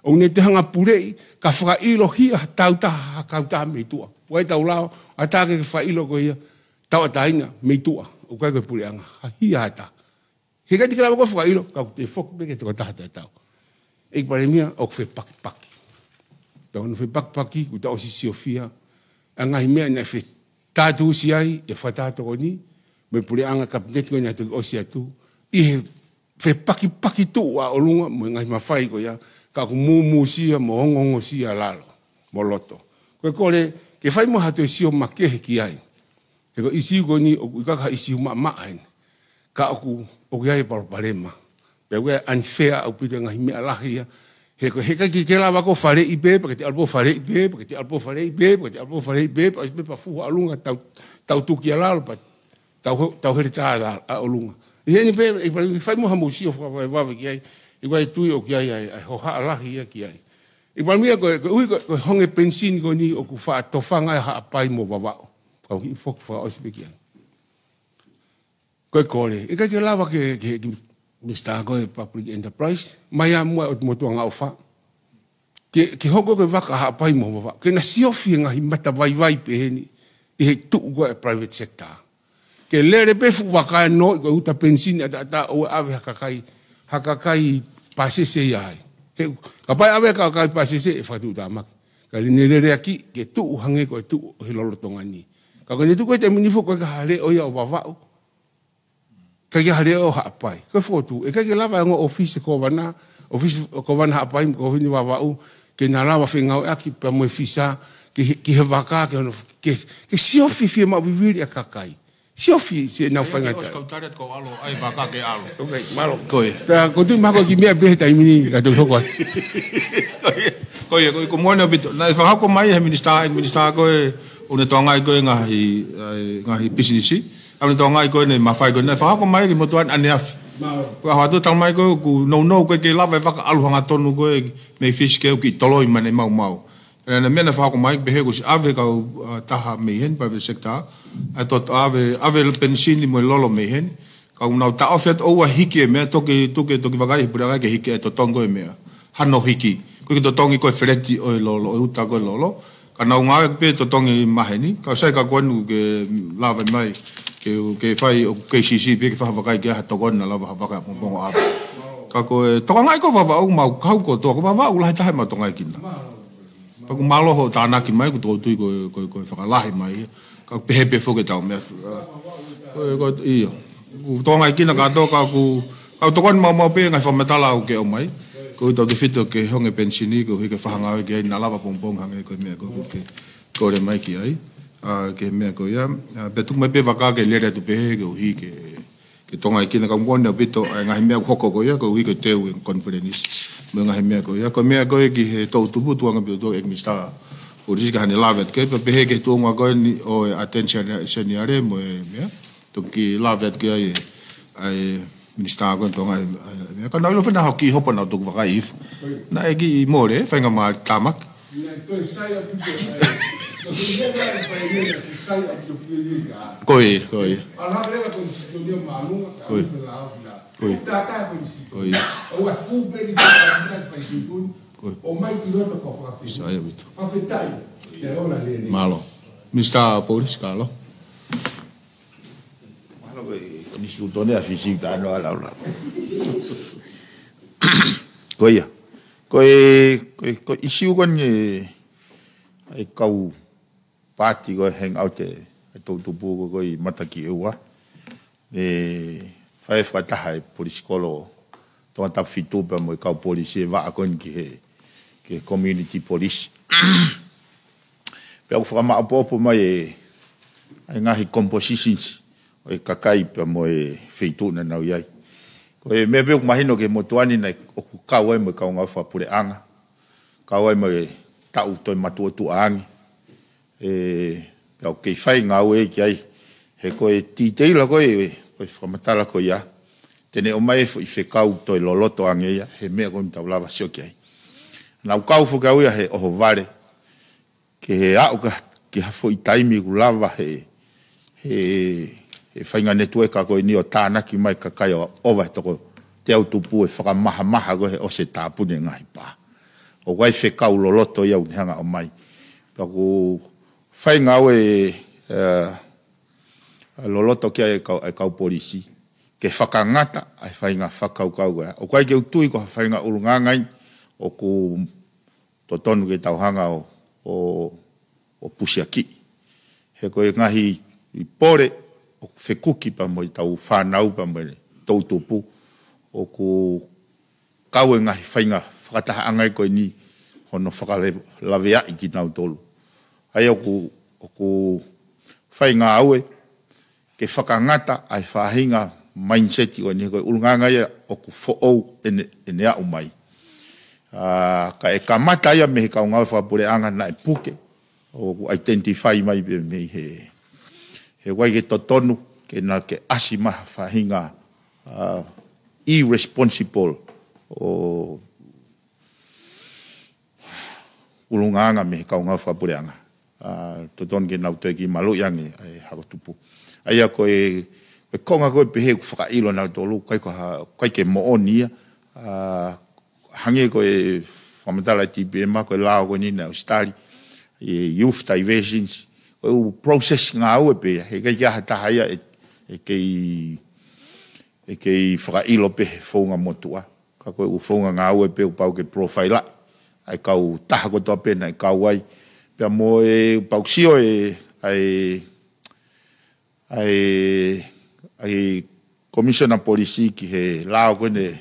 ʻoku ne toe hanga ʻo puleʻi, kae fakaʻilo hia ha tautaha, ha kautaha mei tuʻa. ʻOku ʻi ai ʻetau lao, ʻatā ke fakaʻilo ko ia, tauʻatāina mei tuʻa, ʻoku ʻikai ko e puleʻanga, ha hia ha taha. He ʻikai te ke lava koe ʻo fakaʻilo, ka ʻoku te foki pē ki he tokotaha tatau. ʻEiki Palēmia, ʻoku fepakipaki. Ka ʻoku fepakipaki, kuo ta ʻosi siofia, ʻa e ngaahi meʻa naʻe fetātuʻusi ai e fakataha tokoni, mo e puleʻanga kapineti ko ē naʻe toki ʻosi atu, ʻi he fepakipaki tuʻu ʻa ʻolunga mo e ngaahi mafai ko ia, ka ʻoku mūmūsia mo ongoongosia lalo, mo loto. Ko e kole, ke fai mo ha toe sio makehe ki ai. He ko e ʻīsiu ko eni, ʻoku ʻikai ko ha ʻīsiu maʻamaʻa eni. Ka ʻoku, ʻoku ʻi ai e palopalema. Pea ʻoku ʻi ai e unfair ʻaupito e ngaahi meʻa lahi ia. He ko, he ʻikai ke, ke lava koe ʻo faleʻi pē, pea ke te ʻalu pē ʻo faleʻi pē, pea ke te ʻalu pē ʻo faleʻi pē, pea ke te ʻalu pē ʻo faleʻi pē, pea ʻosi pē pea fuhu ʻa ʻolunga tau, tau tuki ʻa lalo, pea tau ho-, tau heletā ʻa ʻolunga. ʻI heni pē, ʻe pali, fai mo ha mou sio fakavavevave ki ai, ʻi ai e tui ʻoku ʻi ai, ʻa e, ʻa e hohaʻa lahi ia ki ai. ʻEiki Palēmia, ko e, ko e ʻuhi ko e, ko e honge penisini ko eni ʻoku faʻa tofanga ai ʻa Haʻapai mo Vavaʻu. Ka u kiʻi foki fakaʻosi pē ki ai. Ko e kole, ʻe ʻikai ke lava ke, ke, ke Minisitā ko e Public Enterprise, mai ā muʻa ʻo motuʻanga ʻofa. Ke, ke hoko ko e vaka Haʻapai mo Vavaʻu. Ke na siofi e ngaahi mata vaivai pehē ni, ʻi he tuʻu ko e private sector. Ke lele pē fuʻu vaka ʻo nofo ʻi ko e uta penisini ʻataʻatā ʻo ʻave ha kakai, ha kakai pāsese ia ai. He, kapau ʻe ʻave ha kakai pāsese ʻe fakatuʻutāmaki. Ka ʻi heʻene leleaki, ke tuʻu hangē ko e tuʻu he lolotonga ni. Ka ko ʻene tuʻu ko e taimi ni foki ʻoku ʻikai ha leʻo ia ʻo Vavaʻu. ʻIkai ke ha leʻo ʻo Haʻapai. Ko e fotu, ʻe ʻikai ke lava e ongo ʻōfisi kovana, ʻōfisi kovana Haʻapai, ʻōfisi Vavaʻu, ke na lava fengāueʻaki pea mo e fisa ki he, ki he vaka, ke ono, ke, ke siofi fiemaʻu vivili ʻa e kakai. Siofi, se nau fai ngata. Osi kau tali atu kau ʻalu, ʻai vaka ke ʻalu. Ok, mālō. Ko ia. Pea ko tu mako ki meʻa pē he taimi ni, ka tau hoko atu. Ko ia, ko ia, ko ia, ko moʻoni ʻaupito. Naʻe fakahoko mai he minisitā, he minisitā ko ē, ʻoku ne tokangaʻi ko ē ngaahi, ʻai, ngaahi pisinisi. ʻOku ne tokangaʻi ko ē ʻene mafai ko ē, naʻe fakahoko mai ki motuʻa ʻaneafi. Mālō. Ko e ʻaho atu talamai ko ē, ʻoku nounou ko ē ke lava e vaka ʻalu hangatonu ko ē mei Fisi ke ʻoku kiʻi toloi mai ʻene maumau. Pea naʻe meʻa naʻe fakahoko mai, pehē kuo ʻosi ʻave kau, ʻa, taha mei heni, private sector, ʻa e toto ʻave, ʻave penisini mo e lolo mei heni. Ka ʻoku nau taʻofi atu ʻoua hiki e meʻa, toki, toki, toki vakai he puleʻanga ke hiki e totongi ko ē meʻa. Hano hiki. Ko e totongi ko ē feleti ʻo e lolo, ʻo e uta ko ē lolo. Ka nau ngāueʻaki pē totongi maheni. Ka sai ka ko eni ke lava mai, ke, ke fai ʻo K C C pē ke fakavakai ke ʻai ha tokoni naʻa lava ha vaka pongipongi ʻave. Ka ko e tokangaʻi ko Vavaʻu mau kau kotoa, ko Vavaʻu lahi taha ʻemau tokangaʻi kina. Pea ʻoku mālō hoʻo tānaki mai, ʻoku tau tui ko, ko, ko e fakalahi mai ia. Ka pehē pē foki ʻetau meʻa. Ko, ko, ʻio. ʻOku tokangaʻi kina kātoa ka ʻoku, ka ʻoku tokoni maumau pē ngaahi fakamatala ʻoku ke ʻomai. Ko ʻetau tefito ke honge penisini, ko e hiki fahangau ki ai naʻa lava pongipongi hangē ko e meʻa ko ē ʻoku ke kole mai ki ai. ʻA, ki he meʻa ko ia. ʻA, pea tuku mai pē vaka ke lele atu pē he koeʻuhi ke ke tokangaʻi kina ka moʻoni ʻaupito, ʻa e ngaahi meʻa ʻoku hoko ko ia, koeʻuhi ko e teu e konifelenisi. Mo e ngaahi meʻa ko ia, ko e meʻa ko ē ki he toʻutupu tuʻunga pē ʻo e minisitā polisi ka hane lave atu ki ai, pea pehē ki he tuʻunga ko eni ʻo e ʻAteni Seniale mo e meʻa, toki lave atu ki ai ʻa e minisitā ko eni tuʻunga ʻa e, ʻa e meʻa. Ka naʻe ʻilo fena hoki hopo naʻa toki vakai hifo. Naʻe kiʻi mole, faingamālie tāmaki. Naʻe toe sai ʻaupito, ʻa e. Ko e meʻa naʻe fai ia, naʻe sai ʻaupito pili ka. Ko ia, ko ia. Ala vela ko e sitonia mālunga, ka Ko ia. ʻAlu fela au fela. Ko ia. Tata ko e sitonia. Ko ia. ʻOua kupe ni ka naʻe fai sitonia. Ko ia. ʻO mai ki loto ko fakafetai. Sai ʻaupito. Fakafetai. Te ola lele. Mālō. Minisitā Polisi, kālō. Mālō ko e. Ni sitonia Fisi ta no ala ala. Ko ia. Ko e, ko e, ko e ʻīsiu ko eni e, e kau pāti ko e hang out e, e toʻutupu ko ē ʻi Matakiʻeua. ʻE fai fakataha e polisi kolo Tongatapu fitu pea mo e kau polisi e vaʻa ko eni ki he, ki he community police. Pea ʻoku fakamaʻopoʻopo mai e, e ngaahi compositions ʻo e kakai pea mo e feituʻu naʻa nau ʻi ai. Ko e meʻa pē ʻoku mahino ki he motuʻa ni naʻe ʻoku kau ai mo e kau ngāue fakapuleʻanga. Kau ai mo e taʻu toe matuʻotuʻa ange. ʻE, pea ʻoku kei fai ngāue ki ai. He ko e titeila ko ē, ko e fakamatala ko ia. Te ne ʻomai e foʻi fekau toe loloto ange ia, he meʻa ko eni tau lava sio ki ai. Naʻa ku kau foki au ia he ʻohovale. Ke he aʻu ka, ki ha foʻi taimi ʻoku lava he, he, he faʻahinga netiueka ko eni ʻo tānaki mai kakai ʻo ʻova he toko teau tupu e fakamahamaha ko ē he ʻosi e tāpuni e ngaahi pā. ʻOku ʻi ai e fekau loloto ia ʻoku ne hanga ʻo ʻomai. Pea ʻoku fai ngāue, ʻa, ʻa loloto ki ai e kau, e kau polisi. Ke fakangata ʻa e faʻahinga fakakaukau ko ia. ʻOku ʻikai ke u tui ko ha faʻahinga ʻulungaanga ia ʻoku totonu ke tau hanga ʻo, ʻo, ʻo pusiakiʻi. He ko e ngaahi ʻi pole ʻoku fekuki pea mo e tau fānau pea mo e toʻutupu. ʻOku kau e ngaahi faʻahinga fakatahaʻanga ko eni hono fakalaveaʻi kinautolu. ʻA ia ʻoku, ʻoku fai ngāue ke fakangata ʻa e faʻahinga mindset ko eni ko e ʻulungaanga ia ʻoku foʻou ʻene, ʻene aʻu mai. ʻA, ka e kamata ia mei he kau ngāue fakapuleʻanga naʻe puke, ʻoku identify mai pē mei he, he ʻoku ʻikai ke totonu, ke na ke ʻasi mai ha faʻahinga, ʻa, irresponsible ʻo ʻulungaanga mei he kau ngāue fakapuleʻanga. ʻA, totonu ke nau toe kiʻi maluʻi ange ʻa e hako tupu. ʻA ia ko e, ko e konga ko ē pehē ʻoku fakaʻilo nautolu, ʻikai ko ha, ʻikai ke moʻoni ia. ʻA, hangē ko e fakamatala e T P M ko e lao ko eni naʻe ʻosi tali, e youth diversions, ko e ʻū process ngāue pē ia, he ʻikai ke ʻi ai ha taha ia ʻe, ʻe kei, ʻe kei fakaʻilo pē he founga motuʻa. Ka ko e ʻū founga ngāue pē ʻoku pau ke profile ai ʻa e kau taha kotoa pē naʻe kau ai. Pea mo e ʻoku pau sio e, ʻa e, ʻa e, ʻa e Commissioner Polisi ki he lao ko eni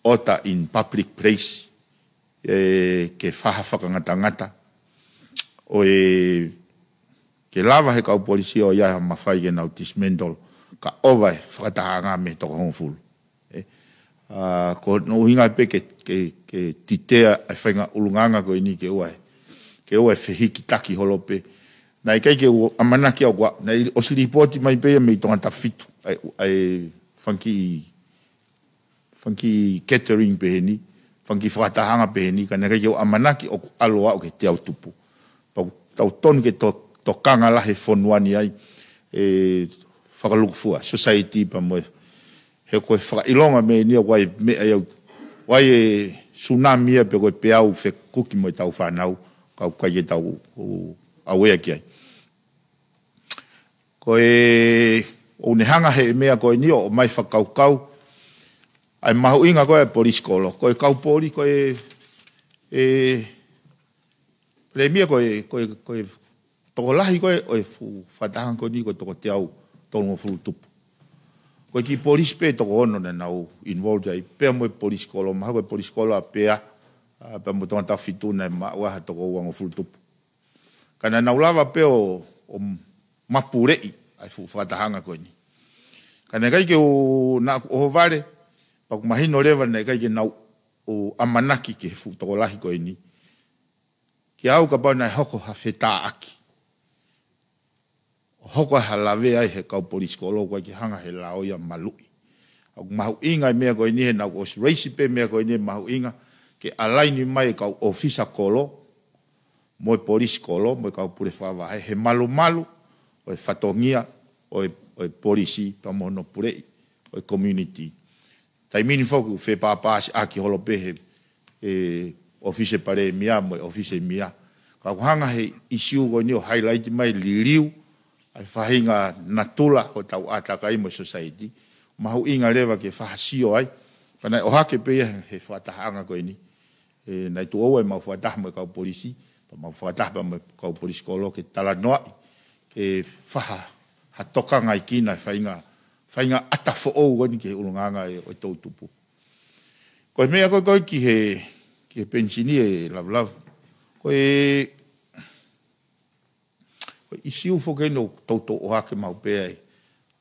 order in public place. ē, ke faha fakangatangata ʻo e, ke lava he kau polisi ʻo ʻi ai ha mafai ke nau dismantle, kae ʻova e fakatahaʻanga mei he toko hongofulu. Ē, ʻa, ko hono ʻuhinga pē ke, ke, ke titea e faʻahinga ʻulungaanga ko eni ke ʻoua, ke ʻoua ʻe fehikitaki holo pē. Naʻe ʻikai ke u ʻamanaki au kuo, naʻe ʻosi lipooti mai pē ia mei Tongatapu fitu, ʻa e, ʻa e fanga kiʻi fanga kiʻi catering pehē ni, fanga kiʻi fakatahaʻanga pehē ni, ka naʻe ʻikai ke u ʻamanaki ʻoku ʻalu ʻo aʻu ki he teau tupu. Pea ʻoku tau tonu ke to-, tokanga lahi e fonua ni ai, ē, fakalūkufua, society pea mo e, he ko e fakaʻilonga mei heni ʻoku ʻi ai e meʻa ia, ʻoku ʻi ai e tsunami ia pe ko e peau fekuki mo ʻetau fānau, ka ʻoku ʻikai ke tau, ʻo, aware ki ai. Ko e, ʻoku ne hanga he meʻa ko eni ʻo ʻomai fakakaukau ʻa e mahuʻinga ko ē ʻa e polisi kolo. Ko e kau poli-, ko e, ē, Palēmia, ko e, ko e, ko e tokolahi ko ē ʻo e fuʻu fakatahaʻanga ko eni ko e toko teau tolungofulu tupu. Ko e kiʻi polisi pē toko ono naʻa nau involved ai, pea mo e polisi kolo, mahalo ko e polisi kolo ʻa Pea, ʻa, pea mo Tongatapu fitu naʻe maʻu ai ha toko uangofulu tupu. Ka naʻa nau lava pē ʻo, ʻo mapuleʻi ʻa e fuʻu fakatahaʻanga ko eni. Ka naʻe ʻikai ke u, naʻa ku ʻohovale, pea ʻoku mahino leva naʻe ʻikai ke nau ʻamanaki ki he fuʻu tokolahi ko eni. Kiate au, kapau naʻe hoko ha fetāʻaki, ʻo hoko ha lavea ai he kau polisi kolo, ʻoku ʻikai ke hanga he lao ia ʻo maluʻi. ʻOku mahuʻinga e meʻa ko eni he naʻa ku ʻosi raise pē meʻa ko eni, mahuʻinga ke align mai e kau ʻōfisa kolo, mo e polisi kolo, mo e kau pule fakavahe, he malumalu ʻo e fatongia ʻo e, ʻo e polisi, pea mo hono puleʻi ʻo e community. Taimi ni foki ʻoku fepāpāsiʻaki holo pē he, ē, ʻōfisi Palēmia mo e ʻōfisi Mia. Ka ʻoku hanga he issue ko eni ʻo highlight mai, liliu ʻa e faʻahinga natula hotau ʻātakai mo e society. Mahuʻinga leva ke fakasio ai. Pea naʻe ʻohake pē ia he fakatahaʻanga ko eni. Ē, naʻe tuʻu ʻa e mau fakataha mo e kau polisi, pea mau fakataha pea mo e kau polisi kolo ke talanoaʻi, ke faha, ha tokangaʻi kina e faʻahinga, faʻahinga ʻata foʻou ko eni ki he ʻulungaanga ē ʻo e teau tupu. Ko e meʻa ko ē ko ē ki he, ki he penisini, ē Lavulavu. Ko e, ko e issue foki eni ʻoku toutou ʻohake maʻu pē ai,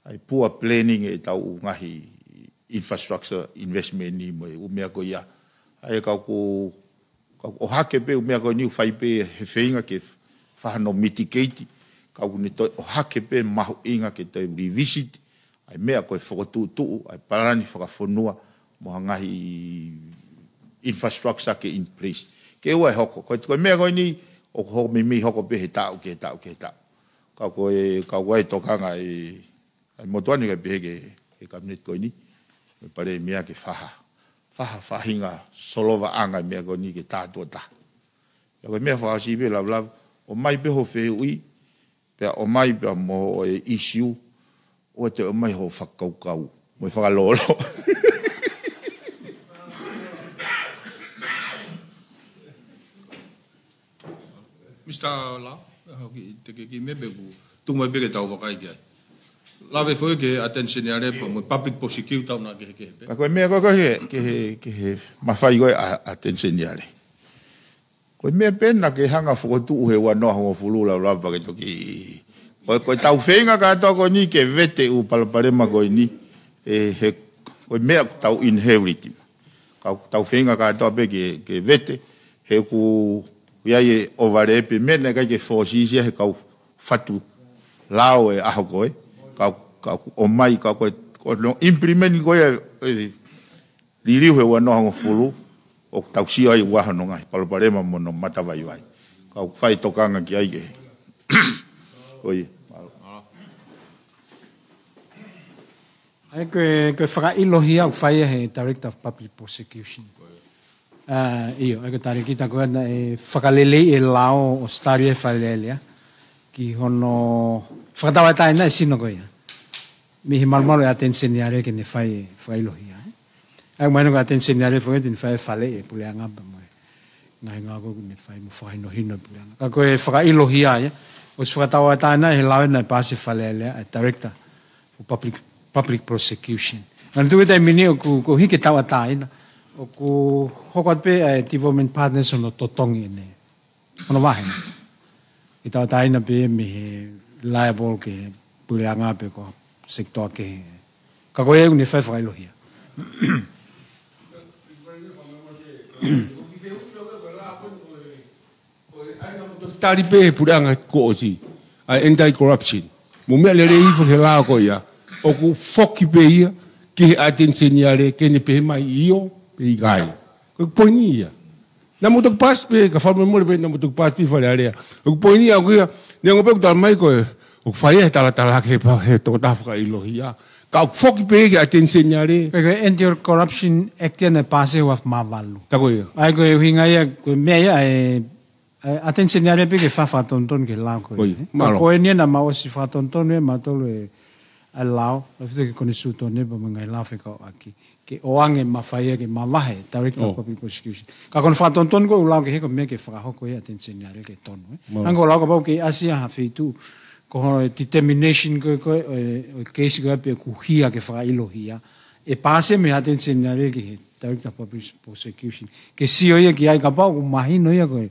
ʻa e poor planning ʻetau ngaahi infrastructure investment ni mo e ʻū meʻa ko ia. ʻA ia ka ʻoku, ka ʻoku ʻohake pē ʻū meʻa ko eni ʻoku fai pē he feinga ke faʻa hano mitigate, ka ʻoku ne toe ʻohake pē mahuʻinga ke toe revisit ʻa e meʻa ko e fokotuʻutuʻu ʻa e palani fakafonua mo ha ngaahi infrastructure ke in place. Ke ʻoua ʻe hoko. Ko e, ko e meʻa ko eni ʻoku hoko meimei hoko pē he taʻu ki he taʻu ki he taʻu. Ka ko e, ka ko e tokanga ʻa e, ʻa e motuʻa ni kae pehē ki he, ki he Cabinet ko eni, mo e Palēmia ke faha, faha, faʻahinga solovaʻanga e meʻa ko eni ke tātuʻa taha. Ka ko e meʻa fakaʻosi pē Lavulavu, ʻomai pē hoʻo fehuʻi, pea ʻomai pea mo e issue, ʻoua te ʻomai hoʻo fakakaukau mo e fakalolo. Mister Lau, ʻa, ki, te ke ki me pe ku, tuku mai pē ke tau vakai ki ai. Lave foʻi ki he Attorney General pea mo e Public Prosecutor naʻa ke, ke pē. Ka ko e meʻa ko ē ki he, ki he, ki he mafai ko ē ʻa e Attorney General. Ko e meʻa pē naʻa ke hanga fokotuʻu he ua noa hongofulu Lavulavu pea ke toki. Ko, ko ʻetau feinga kātoa ko eni ke vete ʻū palopalema ko eni, ē, he, ko e meʻa ʻoku tau inherit. Ka ʻoku tau feinga kātoa pē ke, ke vete, he ʻoku ʻi ai e ʻohovale pē meʻa naʻe ʻikai ke foresee ia he kau fatu lao e ʻaho ko ē. Ka, ka ʻoku ʻomai, ka ko e, ko hono implement ko ē, ē, liliu he ua noa hongofulu, ʻoku tau sio ai ʻoku ʻi ai hono ngaahi palopalema mo hono matavaivai. Ka ʻoku fai tokanga ki ai ke. ʻOi. ʻA ia ko e, ko e fakaʻilohia ʻoku fai ʻe he Director of Public Prosecution. ʻA, ʻio, ʻa ia ko e talēkita ko ē naʻe fakaleleiʻi e lao ʻo study e Fale Alea ki hono fakatauʻatāina e sino ko ia mei he malumalu ʻa e Attorney General ke ne fai e fakaʻilohia, ē. ʻA ia mahino ko e Attorney General foki te ne fai e faleʻi e puleʻanga pea mo e ngaahi ngāue ko ē ʻoku ne fai mo fakahinohino e puleʻanga. Ka ko e fakaʻilohia ia, ʻosi fakatauʻatāina he lao naʻe paasi ʻe Fale Alea, ʻa e Director for Public, Public Prosecution. Naʻa ne tuku e taimi ni ʻoku, ʻoku hiki e tauʻatāina, ʻOku hoko atu pē ʻa e development partners hono totongi ʻene, hono vahe. ʻE tauʻatāina pē mei he liable ki he puleʻanga pe ko e sector kehe. Ka ko e ʻoku ne fai fakaʻilohia. Tali pē he puleʻanga kuo ʻosi ʻa e anti-corruption. Mo e meʻa lelei hifo he lao ko ia, ʻoku foki pē ia ki he ʻAteni Seniale ke ne pehē mai ʻio pe ʻikai. Ko e poini ia. Naʻa mou toki paasi pē, ka fakamolemole pē, naʻa mou toki paasi pē Fale Alea. Ko e poini ia ko ia, neongo pē ʻoku tala mai ko e, ʻoku fai ia he talatala hake he pa-, he tokotaha fakaʻilohia. Ka ʻoku foki pē ki he ʻAteni Seniale. Ko e, ko e Anti-Corruption Act ia naʻe paasi he ua afe mā valu. Tā ko ia. ʻA ia ko e ʻuhinga ia, ko e meʻa ia, ʻa e, ʻa e ʻAteni Seniale pē ke fai fakatonutonu ki he lao ko ia. Ko ia, mālō. Ka ko eni ia naʻa mau ʻosi fakatonutonu ʻe mautolu ʻa e lao, ʻa e fito ki he konisitūtone pea mo e ngaahi lao fekauʻaki. Ke ʻoange mafai ia ke mavahe, Director of Public Prosecution. Ka ko hono fakatonutonu ko e ʻū lao kehe ko e meʻa ke fakahoko ia ʻAteni Seniale ke tonu, ē. Mālō. Hangē ko e lao kapau ʻoku kei ʻasi ha feituʻu, ko hono determination ko e, ko e, ʻo e, ʻo e case ko ia pe ʻoku hia ke fakaʻilohia. ʻE paasi mei he ʻAteni Seniale ki he Director of Public Prosecution. Ke sio ia ki ai kapau ʻoku mahino ia ko e,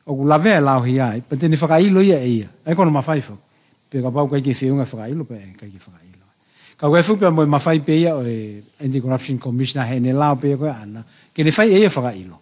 ʻoku lavea e lao hia ai, pea te ne fakaʻilo ia ʻe ia. ʻA ia ko hono mafai foki. Pe kapau ʻoku ʻikai ke feʻunga fakaʻilo, pea ʻikai ke fakaʻilo. Ka ko e fuʻu pea mo e mafai pē ia ʻo e Anti-Corruption Commissioner heʻene lao pē ko ē ʻaʻana. Ke ne fai ʻe ia fakaʻilo.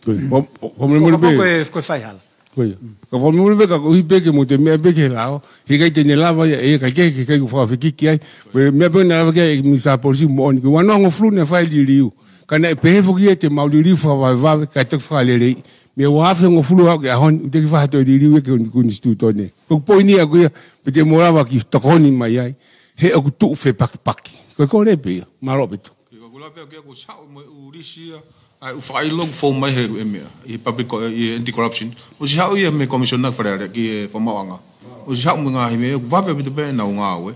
Ko ia. Ko, ko, ko, ko, ko, ko e, ko e fai hala. Ko ia. Ka fakamolemole pē ka ko e ʻuhi pē ke mou toe meʻa pē ki he lao. He ʻikai te ne lava ia ʻe ia ka ke, ke ʻikai ke fakafekiki ai. Ko e meʻa pē naʻe lava ki ai ʻEiki Minisitā Polisi moʻoni. Ko e ua noa hongofulu naʻe fai e liliu. Ka naʻe pehē foki ia te mau liliu fakavavevave, kae toki fakaleleiʻi. Mei he ua afe hongofulu aʻu ki he ʻaho ni, ʻoku teʻeki fai ha toe liliu ia ki he konisitūtone. Ko e poini ia ko ia, pe te mou lava ke tokoni mai ai. He ʻoku tuʻu fepakipaki. Ko e kole pē ia, mālō ʻaupito. Ke ka kula pē ʻoku ʻosi haʻu mo e ʻū lisi ia, ʻa e ʻū fakaʻilo ʻoku fou mai he ʻū meʻa, ʻi he public co-, ʻi he anti-corruption. ʻOsi haʻu ia mei he Commissioner Fale Alea ki he Fakamaauʻanga. ʻOsi haʻu mo e ngaahi meʻa, ʻoku vave ʻaupito pē ʻenau ngāue.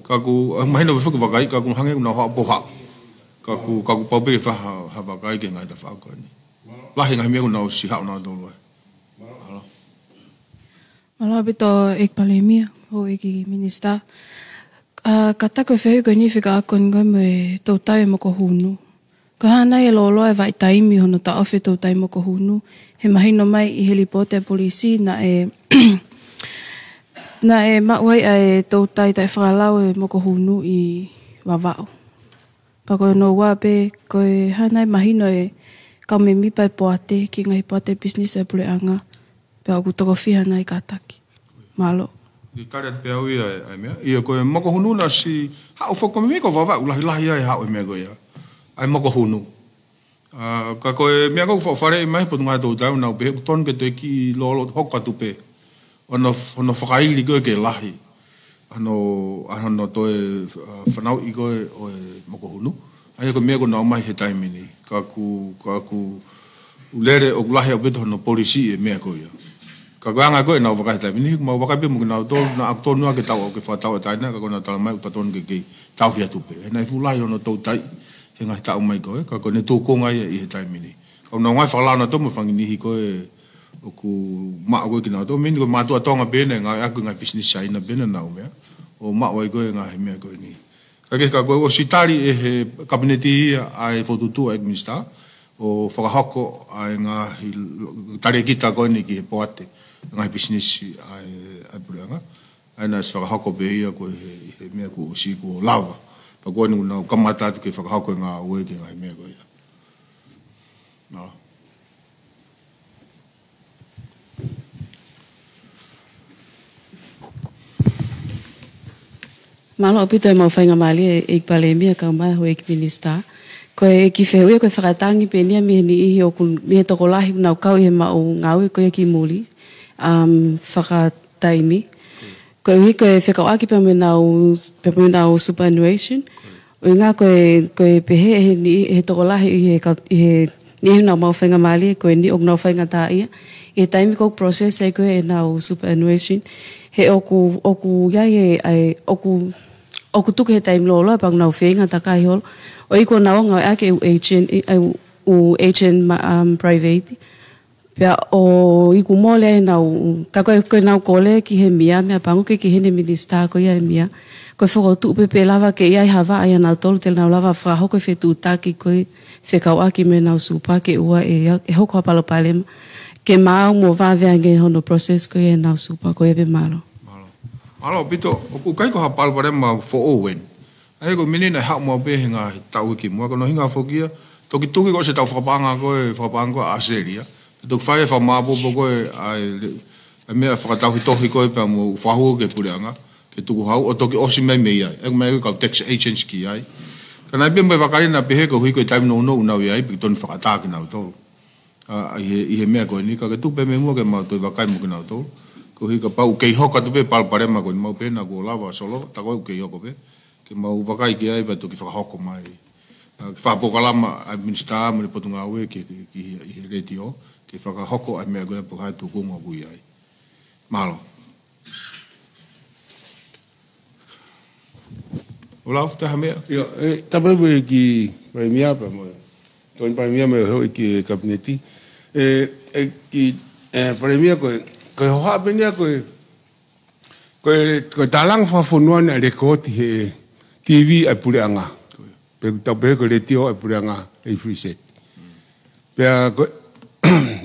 Ka ʻoku, ʻa, mahino pē foki vakai, ka ʻoku hangē ʻoku nau haʻu pē haʻu. Ka ʻoku, ka ʻoku pau pē ke fai ha, ha vakai ki he ngaahi tafaʻaki ko eni. Lahi e ngaahi meʻa ʻoku nau ʻosi haʻu nautolu ai. Mālō. Mālō ʻaupito ʻEiki Palēmia, Houʻeiki Minisitā. ʻA, kātaki e fehuʻi ko eni fekauʻaki ko eni ko e mo e toutai e mokohunu. Ko e hā nai e lōloa e vahaʻa taimi hono taʻofi e toutai mokohunu, he mahino mai ʻi he lipooti ʻa e polisi naʻe, naʻe maʻu ai ʻa e toutai taʻefakalao e mokohunu ʻi Vavaʻu. Pea ko hono ua pē, ko e hā nai e mahino e kau mēmipa e poate ki he ngaahi poate pisinisi ʻa e puleʻanga, pea ʻoku toko fiha nai e kātaki. Mālō. ʻI tali atu pē au ia, ʻa e meʻa. ʻIo ko e mokohunu naʻe ʻosi haʻu foki ko e meʻa ko Vavaʻu, lahilahi ai haʻu e meʻa ko ia. ʻA e mokohunu. ʻA, ka ko e meʻa ko ē ʻoku faʻa faleʻi mai he Potungāue Toutai ʻoku nau pehē ʻoku tonu ke toe kiʻi lōloa hoko atu pē. ʻO hono, hono fakaili ko ē ke lahi. ʻA hono, ʻa hono toe, ʻa, fanauʻi ko ē ʻo e mokohunu. ʻA ia ko e meʻa ʻoku nau ʻomai he taimi ni. Ka ʻoku, ka ʻoku lele ʻoku lahi ʻaupito hono polisi e meʻa ko ia. Ka ko e anga ko ē ʻenau vakai he taimi ni, ʻoku mau vakai pē mo kinautolu, naʻa ʻoku tonu ʻa ke tau ʻo ke fakatauʻatāina, ka ko ʻenau tala mai ʻoku totonu ke kei tauhi atu pē. He naʻe fuʻu lahi hono toutai, he ngaahi taʻu mai ko ē, ka ko ʻene tūkunga ia ʻi he taimi ni. Ka ʻoku nau ngaahi fakalao nautolu mo e fanga niʻihi ko ē ʻoku maʻu ko ē kinautolu, meʻa ni ko e mātuʻa Tonga pē ena, ngaahi ʻaki ngaahi pisinisi Siaina pē ena nau meʻa. ʻO maʻu ai ko ē ngaahi meʻa ko eni. Ka ke ka ko e ʻosi tali ʻe he Kapineti ia ʻa e fokotuʻutuʻu ʻa e Minisitā, ʻo fakahoko ʻa e ngaahi l-, talēkita ko eni ki he poate, ngaahi pisinisi ʻa e, ʻa e puleʻanga. ʻA ia naʻe ʻosi fakahoko pē ia ko e he, he meʻa kuo ʻosi kuo lava. Pea ko eni ʻoku nau kamata atu ke fakahoko e ngāue ki he ngaahi meʻa ko ia. Nā. Mālō ʻaupito e maʻu faingamālie ʻEiki Palēmia kae ʻumaʻā Houʻeiki Minisitā. Ko e kiʻi fehuʻi ko e fakatangi pē eni ia mei he niʻihi ʻoku, mei he tokolahi ʻoku nau kau ʻi he maʻu ngāue ko ia ki muli. Um, fakataimi. Koeʻuhi ko e fekauʻaki pea mo ʻenau, pea mo ʻenau superannuation. ʻUhinga ko e, ko e pehē ʻe he niʻihi, ʻe he tokolahi ʻi he ka-, ʻi he niʻihi ʻoku nau maʻu faingamālie ko eni ʻoku nau faingataʻaʻia. ʻI he taimi ko ē ʻoku process ai ko ē ʻenau superannuation. He ʻoku, ʻoku ʻi ai e, ʻa e, ʻoku, ʻoku tuku he taimi lōloa pea ʻoku nau feinga takai holo. ʻOku ʻikai ke nau ngāueʻaki e ʻū agent, e, e ʻū agent ma-, um, private. Pea ʻoku mole ai ʻenau, ka ko e, ko ʻenau kole ki he M I A, meʻapango ke ki heʻene minisitā ko ia e M I A. Ko e fokotuʻu pē pe lava ke ʻi ai ha vaʻa ʻia nautolu te nau lava fakahoko e fetuʻutaki ko ē fekauʻaki mo ʻenau super ke ʻoua ʻe, ʻe hoko ha palopalema. Ke maʻu mo vave ange hono process ko ia ʻenau super ko ia pē. Mālō. Mālō. Mālō ʻaupito, ʻoku ʻikai ko ha palopalema foʻou eni. ʻA ia ko e meʻa naʻe haʻu maʻu pē he ngaahi taʻu ki muʻa, ko hono ʻuhinga foki ia, toki tuki ko ē ʻetau fakapaʻanga ko ē, fakapaʻanga ko ē ʻa ʻAositelēlia. Toki fai e fakamāʻopoʻopo ko ē, ʻa e le-, ʻa e meʻa fakatauhitohi ko ē pea mo fakahū ki he puleʻanga, ke tukuhau, ʻo toki ʻosi mai mei ai. ʻA ia ko e meʻa ko e kau tax agents ki ai. Ka naʻe pehē mo e vakai naʻe pehē koeʻuhi ko e taimi nounou ʻoku nau ʻi ai, pea ke tonu fakaʻatā kinautolu. ʻA, ʻi he, ʻi he meʻa ko eni, ka ke tuku pē mei muʻa ke mau toe vakai mo kinautolu. Koeʻuhi kapau ʻoku kei hoko atu pē palopalema ko eni maʻu pē naʻa kuo lava solo, tā ko ē ʻoku kei hoko pē. Ke mau vakai ki ai pea toki fakahoko mai. ʻA, ke fakapolokalama ʻa e minisitā mo e potungāue ki, ki, ki, ʻi he letiō, ke fakahoko ʻa e meʻa ko ē pe ko e hā e tūkunga ʻoku ʻi ai. Mālō. ʻO lau futa ha meʻa? ʻIo, ʻe, tapu ki Palēmia pea mo e Tokoni Palēmia mo e houʻeiki Kapineti. ʻE, ʻe, ki, ʻe, Palēmia ko e, ko e hohaʻa pē eni ia ko e, ko e, ko e tālanga fakafonua naʻe lēkooti he T V ʻa e puleʻanga. Pe tau pehē ko e letiō ʻa e puleʻanga ʻe Free Set. Pea ko e,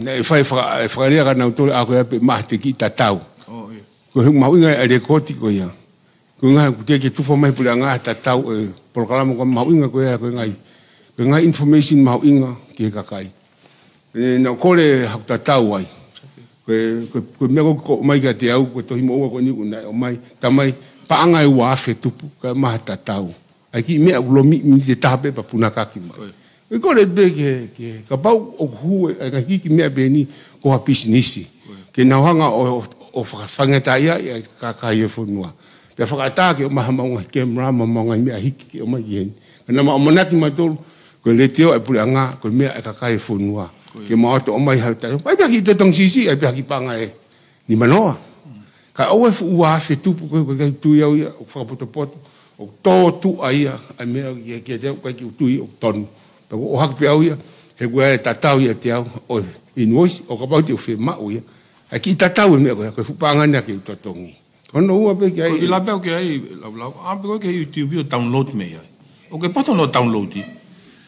naʻe fai faka-, e fakalea kia nautolu ʻa ko ia pe maʻa ha kiʻi tatau. ʻO, ʻio. Ko e mahuʻinga e lēkooti ko ia. Ko e ngaahi ʻoku teʻeki ke tufa mai puleʻanga ha tatau e polokalama ko e mahuʻinga ko ia, ko e ngaahi, ko e ngaahi information mahuʻinga ki he kakai. ʻE, naʻa ku kole haʻaku tatau ai. Ko e, ko e, ko e meʻa ko ē ʻoku ʻomai kiate au, ko e tohi moʻua ko eni ʻoku naʻe ʻomai, tā mai, paʻanga ʻe ua afe tupu, kae maʻa ha tatau. ʻA e kiʻi meʻa ʻoku lomi, miniti ʻe taha pē pea punakaki mai. Ko ia. ʻE kole pē ke, ke, kapau ʻoku hū e, ʻa e ngaahi kiʻi meʻa pē eni, ko ha pisinisi. Ko ia. Ke nau hanga ʻo, ʻo, ʻo faka-, faingataʻaʻia, ʻa e kakai e fonua. Pea fakaʻatā ke ʻomai ha maʻu ngaahi camera, maʻu ngaahi meʻa hiki ke ʻomai ki heni. Ka naʻa mau ʻamanaki mautolu, ko e letiō ʻa e puleʻanga, ko e meʻa ʻa e kakai e fonua. Ko ia. Ke mau ō atu ʻo ʻomai ha taimi. ʻAi pē ha kiʻi totongi siʻisiʻi, ʻai pē ha kiʻi paʻanga ʻe nima noa. Ka ʻoua e fuʻu ua afe tupu ko ē, ko e ʻikai tui au ia, ʻoku fakapotopoto, ʻoku tōtuʻa ia, ʻa e meʻa ia kiate au, ʻikai ke u tui ʻoku tonu. Pea ʻoku ʻohake pē au ia, he ʻoku ʻi ai e tatau ʻiate au, ʻo e invoice, ʻo kapau te u fiemaʻu ia. ʻA e kiʻi tatau e meʻa ko ia, ko e fuʻu paʻanga ena ke u totongi. Ko hono ua pē ki ai. Ko e ʻilo pē au ki ai, Laulau. ʻAve pē koe ki he YouTube ʻo download mei ai. ʻOku ke poto hono download ē.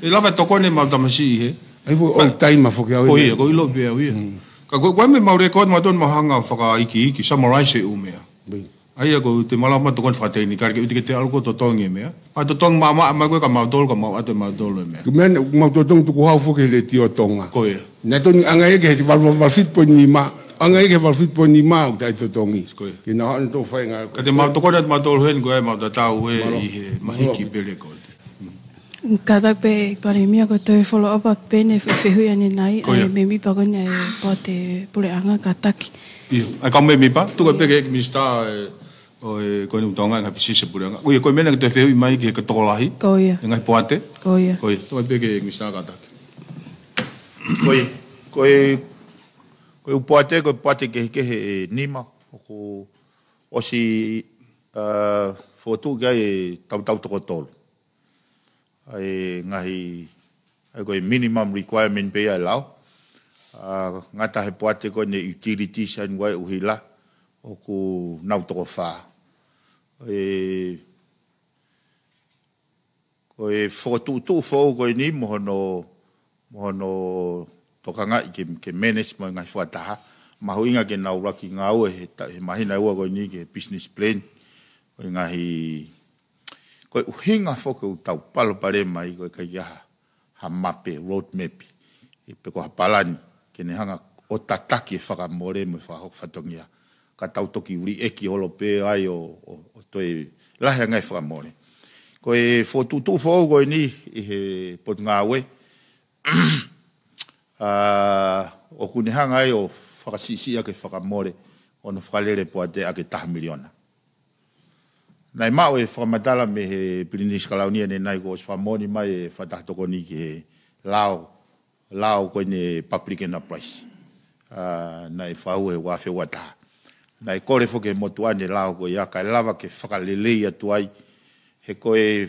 ʻE lava e tokoni ʻemau tamasiʻi he. ʻAi pē ʻoku taimi foki au ia. Ko ia, ʻoku ʻilo pē au ia. Mm. Ka ko, ko e meʻa mau record mautolu mau hanga fakaikiiki, summarize e ʻū meʻa. Bai. ʻA ia ko e te malama tokoni fakatekinikale ke ʻuhi ke te ʻalu ʻo totongi e meʻa. ʻA e totongi maʻamaʻa mai ko ē kia mautolu, ka mau ʻoatu ʻe mautolu e meʻa. Ko e meʻa naʻa mau totongi tukuhau foki he letiō Tonga. Ko ia. Naʻe tonu ange ia ke he valu, valu, valu fitu poini nima. Ange ia ke he valu fitu poini nima ʻoku taʻetotongi. Ko ia. Ke nau hanga ʻo fai e ngāue. Ka te mau tokoni atu mautolu heni ko e mau tatau ē. Mālō. ʻI he mahiki pē lēkooti. Kātaki pē Palēmia ko e toe follow up pē eni e fehuʻi ʻanenai, ko ia, ʻa e mēmipa ko eni ʻa e poate puleʻanga kātaki. ʻIo, ʻa e kau mēmipa, tuku pē ki he minisitā, ē, ʻo e, ko eni ʻoku tau ngāue ngaahi pisinisi puleʻanga. Ko ia, ko e meʻa naʻa ke toe fehuʻi mai ki he tokolahi. Ko ia. ʻI he ngaahi poate. Ko ia. Ko ia, tuku pē ki he minisitā kātaki. Ko ia, ko e, ko e ʻū poate, ko e poate kehekehe ʻe nima, ʻoku ʻosi, ā, fokotuʻu ki ai e tautau toko tolu. ʻA e ngaahi, ʻa e ko e minimum requirement pē ia ʻa e lao. Ā, ngata he poate ko eni e utilities ʻa e ngaahi ʻuhila, ʻoku nau toko fā. ʻE, ko e fokotuʻutuʻu foʻou ko eni mo hono, mo hono tokangaʻi ke, ke manage mo e ngaahi fakataha. Mahuʻinga ke nau laki ngāue he ta-, he māhina ʻe ua ko eni ki he business plan. Ko e ngaahi, ko e ʻuhinga foki ʻoku tau palopalema ai ko e ʻikai ke ʻi ai ha, ha mape, road map. ʻE pe ko ha palani, ke ne hanga ʻo tataki e fakamole mo e fakahoko fatongia. Ka tau toki uli ʻeki holo pē ai ʻo, ʻo, ʻo toe lahi ange e fakamole. Ko e fokotuʻutuʻu foʻou ko eni ʻi he potungāue, ā, ʻoku ne hanga ai ʻo fakasiʻisiʻi ʻaki e fakamole ʻo hono fakalele poate ʻaki e taha miliona. Naʻe maʻu e fakamatala mei he Pilinisi Kalauni ʻanenai kuo ʻosi fakamoʻoni mai e fakataha tokoni ki he lao, lao ko eni public enterprise. Ā, naʻe fakahū he ua afe ua taha. Naʻe kole foki he motuʻa ni e lao ko ia kae lava ke fakalelei atu ai he ko e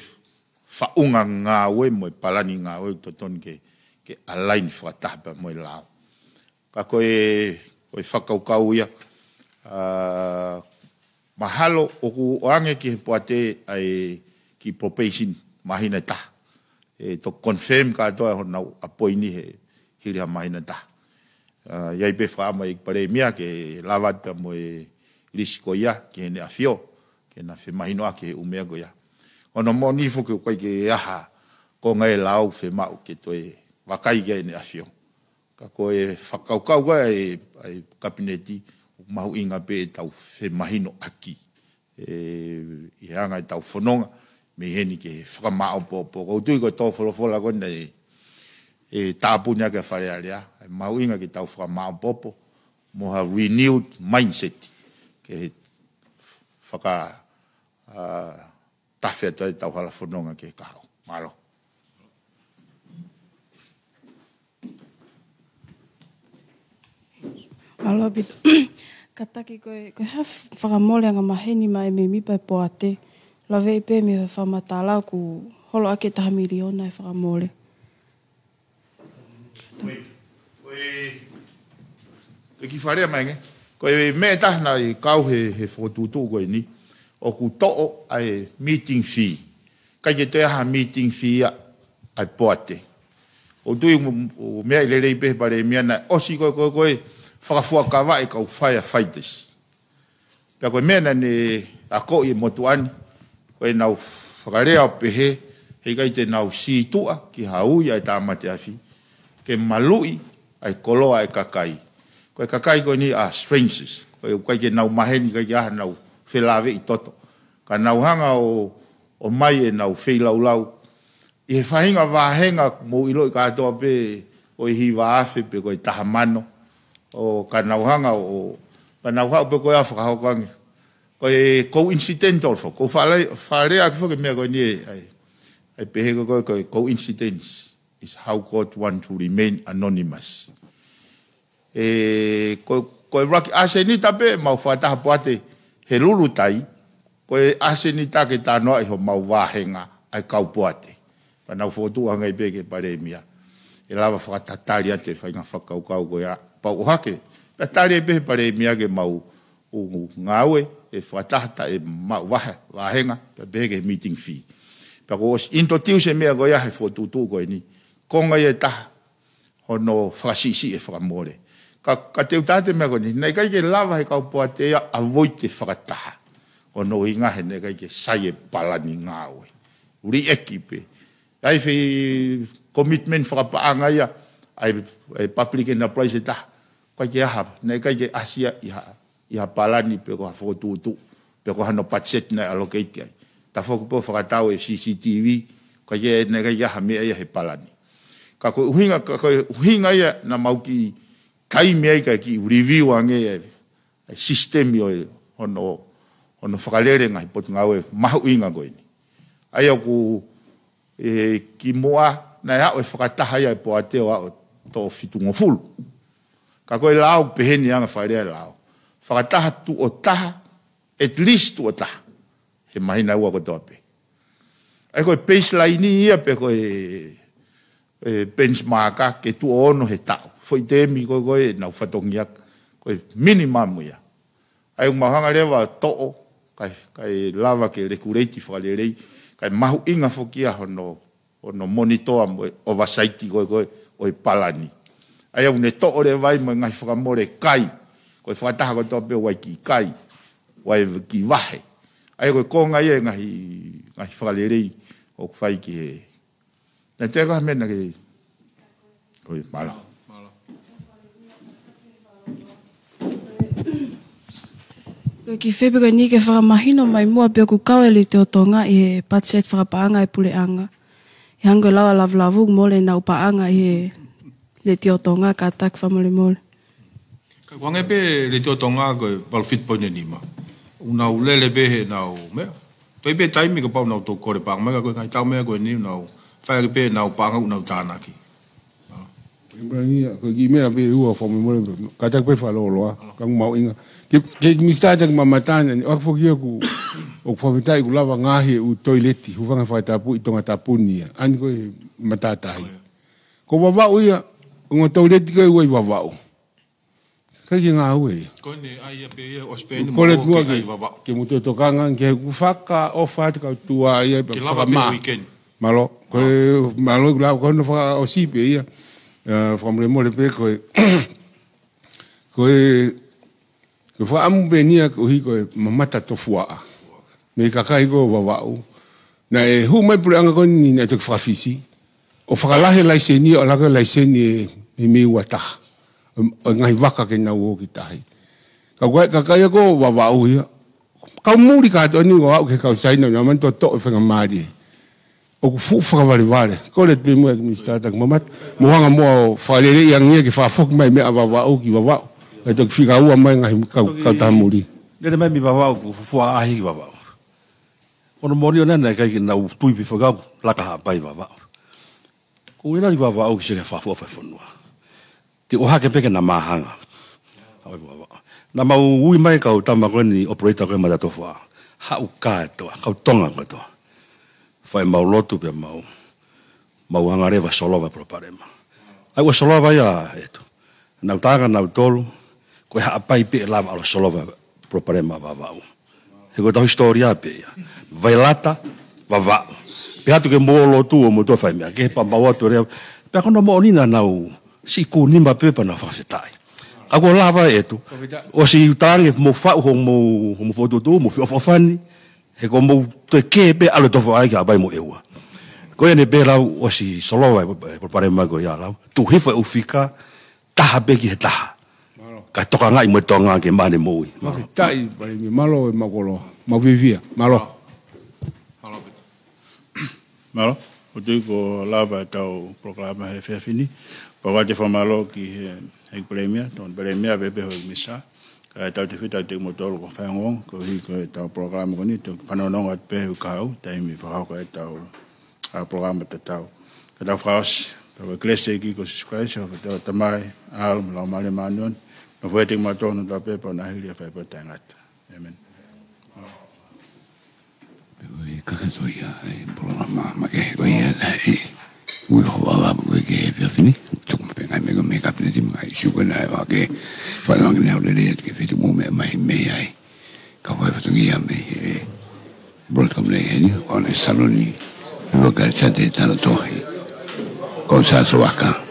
faʻunga ngāue mo e palani ngāue ʻoku totonu ke, ke align fakataha pea mo e lao. Ka ko e, ko e fakakaukau ia, ā, mahalo ʻoku ʻoange ki he poate ʻa e kiʻi probation māhina ʻe taha. ʻE toki confirm kātoa honau appointee he hili ha māhina ʻe taha. Ā, ʻi ai pē fakaʻamu ʻa e Palēmia ke lava atu pea mo e lisi ko ia ki heʻene ʻAfio, ke na femahinoʻaki he ʻū meʻa ko ia. Hono moʻoni foki ʻoku ʻikai ke ʻi ai ha konga ʻe lau fiemaʻu ke toe vakai ki ai ʻene ʻAfio. Ka ko e fakakaukau ko ē ʻa e, ʻa e Kapineti, ʻoku mahuʻinga pē ʻetau femahinoʻaki ē, ʻi he anga ʻetau fononga mei heni ke fakamāʻopoʻopo. ʻOku ou tui ko e tō folofola ko ena ʻe, ʻe tāpuni ʻaki ʻa Fale Alea, ʻe mahuʻinga ke tau fakamāʻopoʻopo mo ha renewed mindset ke faka, ā, tafe atu ai ʻetau hala fononga ki he kahaʻu. Mālō. Mālō ʻaupito. Kātaki ko e, ko e hā e fakamole angamaheni maʻa e mēmipa ʻo e poate. Laveʻi pē mei he fakamatala ʻoku holo ʻaki e taha miliona e fakamole. Ko e, ko e, ko e kiʻi fakalea mai ange. Ko e meʻa ʻe taha naʻe kau he, he fokotuʻutuʻu ko eni. ʻOku toʻo ʻa e meeting fee. ʻIkai ke toe ʻi ai ha meeting fee ia ʻa e poate. ʻOku ou tui ʻoku, ʻoku meaʻi lelei pē he Palēmia naʻe ʻosi ko e, ko e, ko e fakafuakava e kau firefighters. Pea ko e meʻa naʻa ne akoʻi e motuʻa ni, ko ʻenau fakalea ʻo pehē, heʻikai te nau sītuʻa ki ha ui ʻa e tāmate afi, ke maluʻi ʻa e koloa ʻa e kakai. Ko e kakai ko eni ʻa strangers, ko e ʻoku ʻikai ke nau maheni, ʻikai ke ʻi ai hanau felāveʻi toto. Ka nau hanga ʻo, ʻomai ʻenau feilaulau. ʻI he faʻahinga vāhenga mou ʻiloʻi kātoa pē ʻo e hiva afe pe ko e taha mano. ʻO ka nau hanga ʻo, ka nau haʻu pē ko e ʻa fakahoko ange. Ko e coincidental foki, ʻoku ou fakalea, fakalea ʻaki foki e meʻa ko eni ē, ʻa e, ʻa e pehē ko e, ko e coincidence is how God want to remain anonymous. ʻE, ko, ko e ʻuluaki ʻasenita pē ʻemau fakataha poate he Lulutai, ko e ʻasenita ke talanoaʻi homau vāhenga ʻa e kau poate. Pea naʻa ku fokotuʻu ange pē ki he Palēmia. ʻE lava fakatatali atu e faʻahinga fakakaukau ko ia pea u ʻohake. Pea tali pē he Palēmia ke mau ʻū ngāue ʻe fakataha taʻe maʻu vahe, vāhenga, pea pehē ki he meeting fee. Pea kuo ʻosi introduce e meʻa ko ia he fokotuʻutuʻu ko eni. Konga ia ʻe taha hono fakasiʻisiʻi e fakamole. Ka, ka te u tala atu e meʻa ko eni, naʻe ʻikai ke lava he kau poate ia ʻo avoid e fakataha. Ko hono ʻuhinga he naʻe ʻikai ke sai e palani ngāue. Liʻaki pē. ʻAi fai commitment fakapaʻanga ia, ʻa e, ʻa e public enterprise ʻe taha. ʻIkai ke ʻi ai ha, naʻe ʻikai ke ʻasi ia ʻi ha ʻi ha palani pe ko ha fokotuʻutuʻu, pe ko hano budget naʻe allocate ki ai. Tafoki pē ʻo fakatau e C C T V, ko ia naʻe ʻikai ke ʻi ai ha meʻa ia he palani. Ka ko e ʻuhinga, ka ko e ʻuhinga ia naʻa mau kiʻi taimi ai ka kiʻi review ange e, e system ʻo e, hono, hono fakalele ngaahi potungāue mahuʻinga ko eni. ʻA ia ʻoku ʻe kimuʻa, naʻe aʻu e fakataha ia e poate ʻo aʻu ʻo toʻo fitungofulu. Ka ko e lao, pehē ni anga fakalea e lao. Fakataha tuʻo taha, at least tuʻo taha. He māhina ua kotoa pē. ʻA ia ko e baseline ia pe ko e, e benchmark ke tuʻo ono he taʻu. Foʻi temi ko e, ko e nau fatongia, ko e minimum ia. ʻA ia ʻoku mau hanga leva ʻo toʻo, kae, kae lava ke regulate fakalelei, kae mahuʻinga foki ia hono, hono monitor mo e oversight ko e, ko e, ʻo e palani. ʻA ia ʻoku ne toʻo leva ai mo e ngaahi fakamole kai, ko e fakataha kotoa pē ʻoku ʻi ai e kiʻi kai, ʻoku ʻi ai e kiʻi vahe. ʻA ia ko e konga ia e ngaahi, ngaahi fakalelei ʻoku fai ki he Naʻe teʻeki ai ha meʻa naʻa ke, ʻoi, mālō. Ko e kiʻi fehuʻi ko eni ke fakamahino mai muʻa pe ʻoku kau e Letiō Tonga ʻi he budget fakapaʻanga e puleʻanga. ʻI he hangē ko e lau ʻa Lavulavu ʻoku mole ʻenau paʻanga ʻi he Letiō Tonga, kātaki fakamolemole. Ka ko e hangē pē Letiō Tonga ko e valu fitu poini nima. ʻOku nau lele pē heʻenau meʻa. Toe ʻi ai pē taimi kapau ʻoku nau toe kole paʻanga mai ka ko e ngaahi taʻu meʻa ko eni ʻoku nau fai ʻaki pē ʻenau paʻanga ʻoku nau tānaki. Ko e kiʻi meʻa pē ʻe ua fakamolemole, kātaki pē fakalōloa, ka ʻoku mahuʻinga. Ke, ke Misitā Taki Mamatana ni, ʻoku foki ia ʻoku, ʻoku fakafetaʻi ʻoku lava ngaahi e ʻū toileti, hūfanga he fakatapu ʻi Tongatapu ni ia. ʻAni ko e matātahi. Ko Vavaʻu ia, ongo toileti ko e ua ʻi Vavaʻu. ʻIkai ke ngāue ia. Ko ʻene ʻai ia pē ia, ʻosi pē eni. Kole mo muʻa ke ʻai Vavaʻu. Ke mou toe tokanga, ke u fakaʻofa atu kau tuai ia, ke lava pē fakamā. Weekend. Mālō, ko e, mālō, ʻoku lava, ko hono fakaʻosi pē ia. Ā, fakamolemole pē ko e, ko e, ko e fakaʻamu pē eni ia koeʻuhi ko e mamata tofuaʻa mei he kakai ko Vavaʻu. Naʻe hū mai puleʻanga ko eni naʻe toki fakafisi ʻo fakalahi e laiseni, ʻo laka e laiseni ʻe, ʻe mei ua taha. ʻO, ʻo ngaahi vaka ke nau ō ki tahi. Ka ko e kakai ko Vavaʻu ia, kau muli kātoa eni Vavaʻu ki he kau Saina, naʻa nau toʻotoʻo e faingamālie. ʻOku fuʻu fakavalevale. Kole pē muʻa ki Minisitā Taki Mamata, mou hanga muʻa ʻo fakaleleiʻi ange ia ke fakafoki mai meʻa Vavaʻu ki Vavaʻu. Kae toki fika ua mai ngaahi kau, kau taha muli. Lele mai mei Vavaʻu, ko e fuofua ʻaʻahi ki Vavaʻu. Ko hono moʻoni ʻona naʻe ʻikai ke nau tui pē fakaʻau laka Haʻapai Vavaʻu. Ko e lali Vavaʻu ki siʻi fakafoʻou fai fonua. Te u ʻohake pē ke na māhanga. Haʻu e Vavaʻu. Naʻa mau ui mai kau tama ko eni operator ko e matatofuaʻa. Haʻu kātoa, kau Tonga kātoa. Fai mau lotu pea mau, mau hanga leva ʻo solova e palopalema. ʻAi ua solova ia ʻe tu. Nau taka nau tolu, ko e Haʻapai pē ʻe lava ʻo solova e palopalema Vavaʻu. He ko ʻetau hisitōlia pē ia. Vailata, Vavaʻu. Pea ʻatu ke mou lotu ʻo mou toe fai meʻa kehe pea mau ʻatu lea. Pea ko hono moʻoni naʻa nau siʻi kū nima pē pea nau fakafetaʻi. Ka kuo lava ʻe tu. ʻOsi tangi mou faʻu hoʻomou, hoʻomou fokotuʻutuʻu, mou feʻofoʻofani. He ko mou toe kē pē ʻalu tofu ai ki Haʻapai mo ʻEua. Ko ia eni pē lau ʻosi solova e palopalema ko ia lau. Tuʻu hifo e ʻū fika, taha pē ki he taha. Mālō. Kae tokangaʻi mo e Tonga ke mane moʻui. Mālō. Fakafetaʻi, Palēmia, mālō e mau koloa. Mau fiefia. Mālō. Mālō, Pita. Mālō. ʻOku ou tui kuo lava ʻetau polokalama he efiafi ni. Pea ʻoku ou fakamālō ki he, he Palēmia, Tokoni Palēmia, pea pehē ki he Minisitā. Kae tau tefito atu kimoutolu kau faiongoongo, koeʻuhi ko ʻetau polokalama ko eni, te u fanongonongo atu pē he uike kahaʻu, taimi fakahoko ʻetau, ā, polokalama tatau. Ka tau fakaʻosi, pea ko e kelesi ʻa e ʻEiki ko Sīsū Kalaisi, ʻofa ʻa e Tamai, ʻAlo mo e Laumālie Māʻoniʻoni, nofoʻia ʻiate kimoutolu kotoa pē pea ʻo nau hili ʻa fai pē ʻo taʻengata. ʻĒmeni. Pea ko e kakato ia e polokalama makehe ko ia naʻe ui ʻo Vavaʻu ko e efiafi ni, tuku pē ngaahi meʻa ko e kapineti mo e ngaahi ʻīsiu ko ē naʻe ʻohake, fakaʻamu ange ʻo lele atu ke fetuku mo meʻa mai mei ai. Ka ko e fatongia mei he Broadcom nei heni, ʻo ne saloni, ʻi he Kalisate Tana Tohi. Ko Sāsoaka.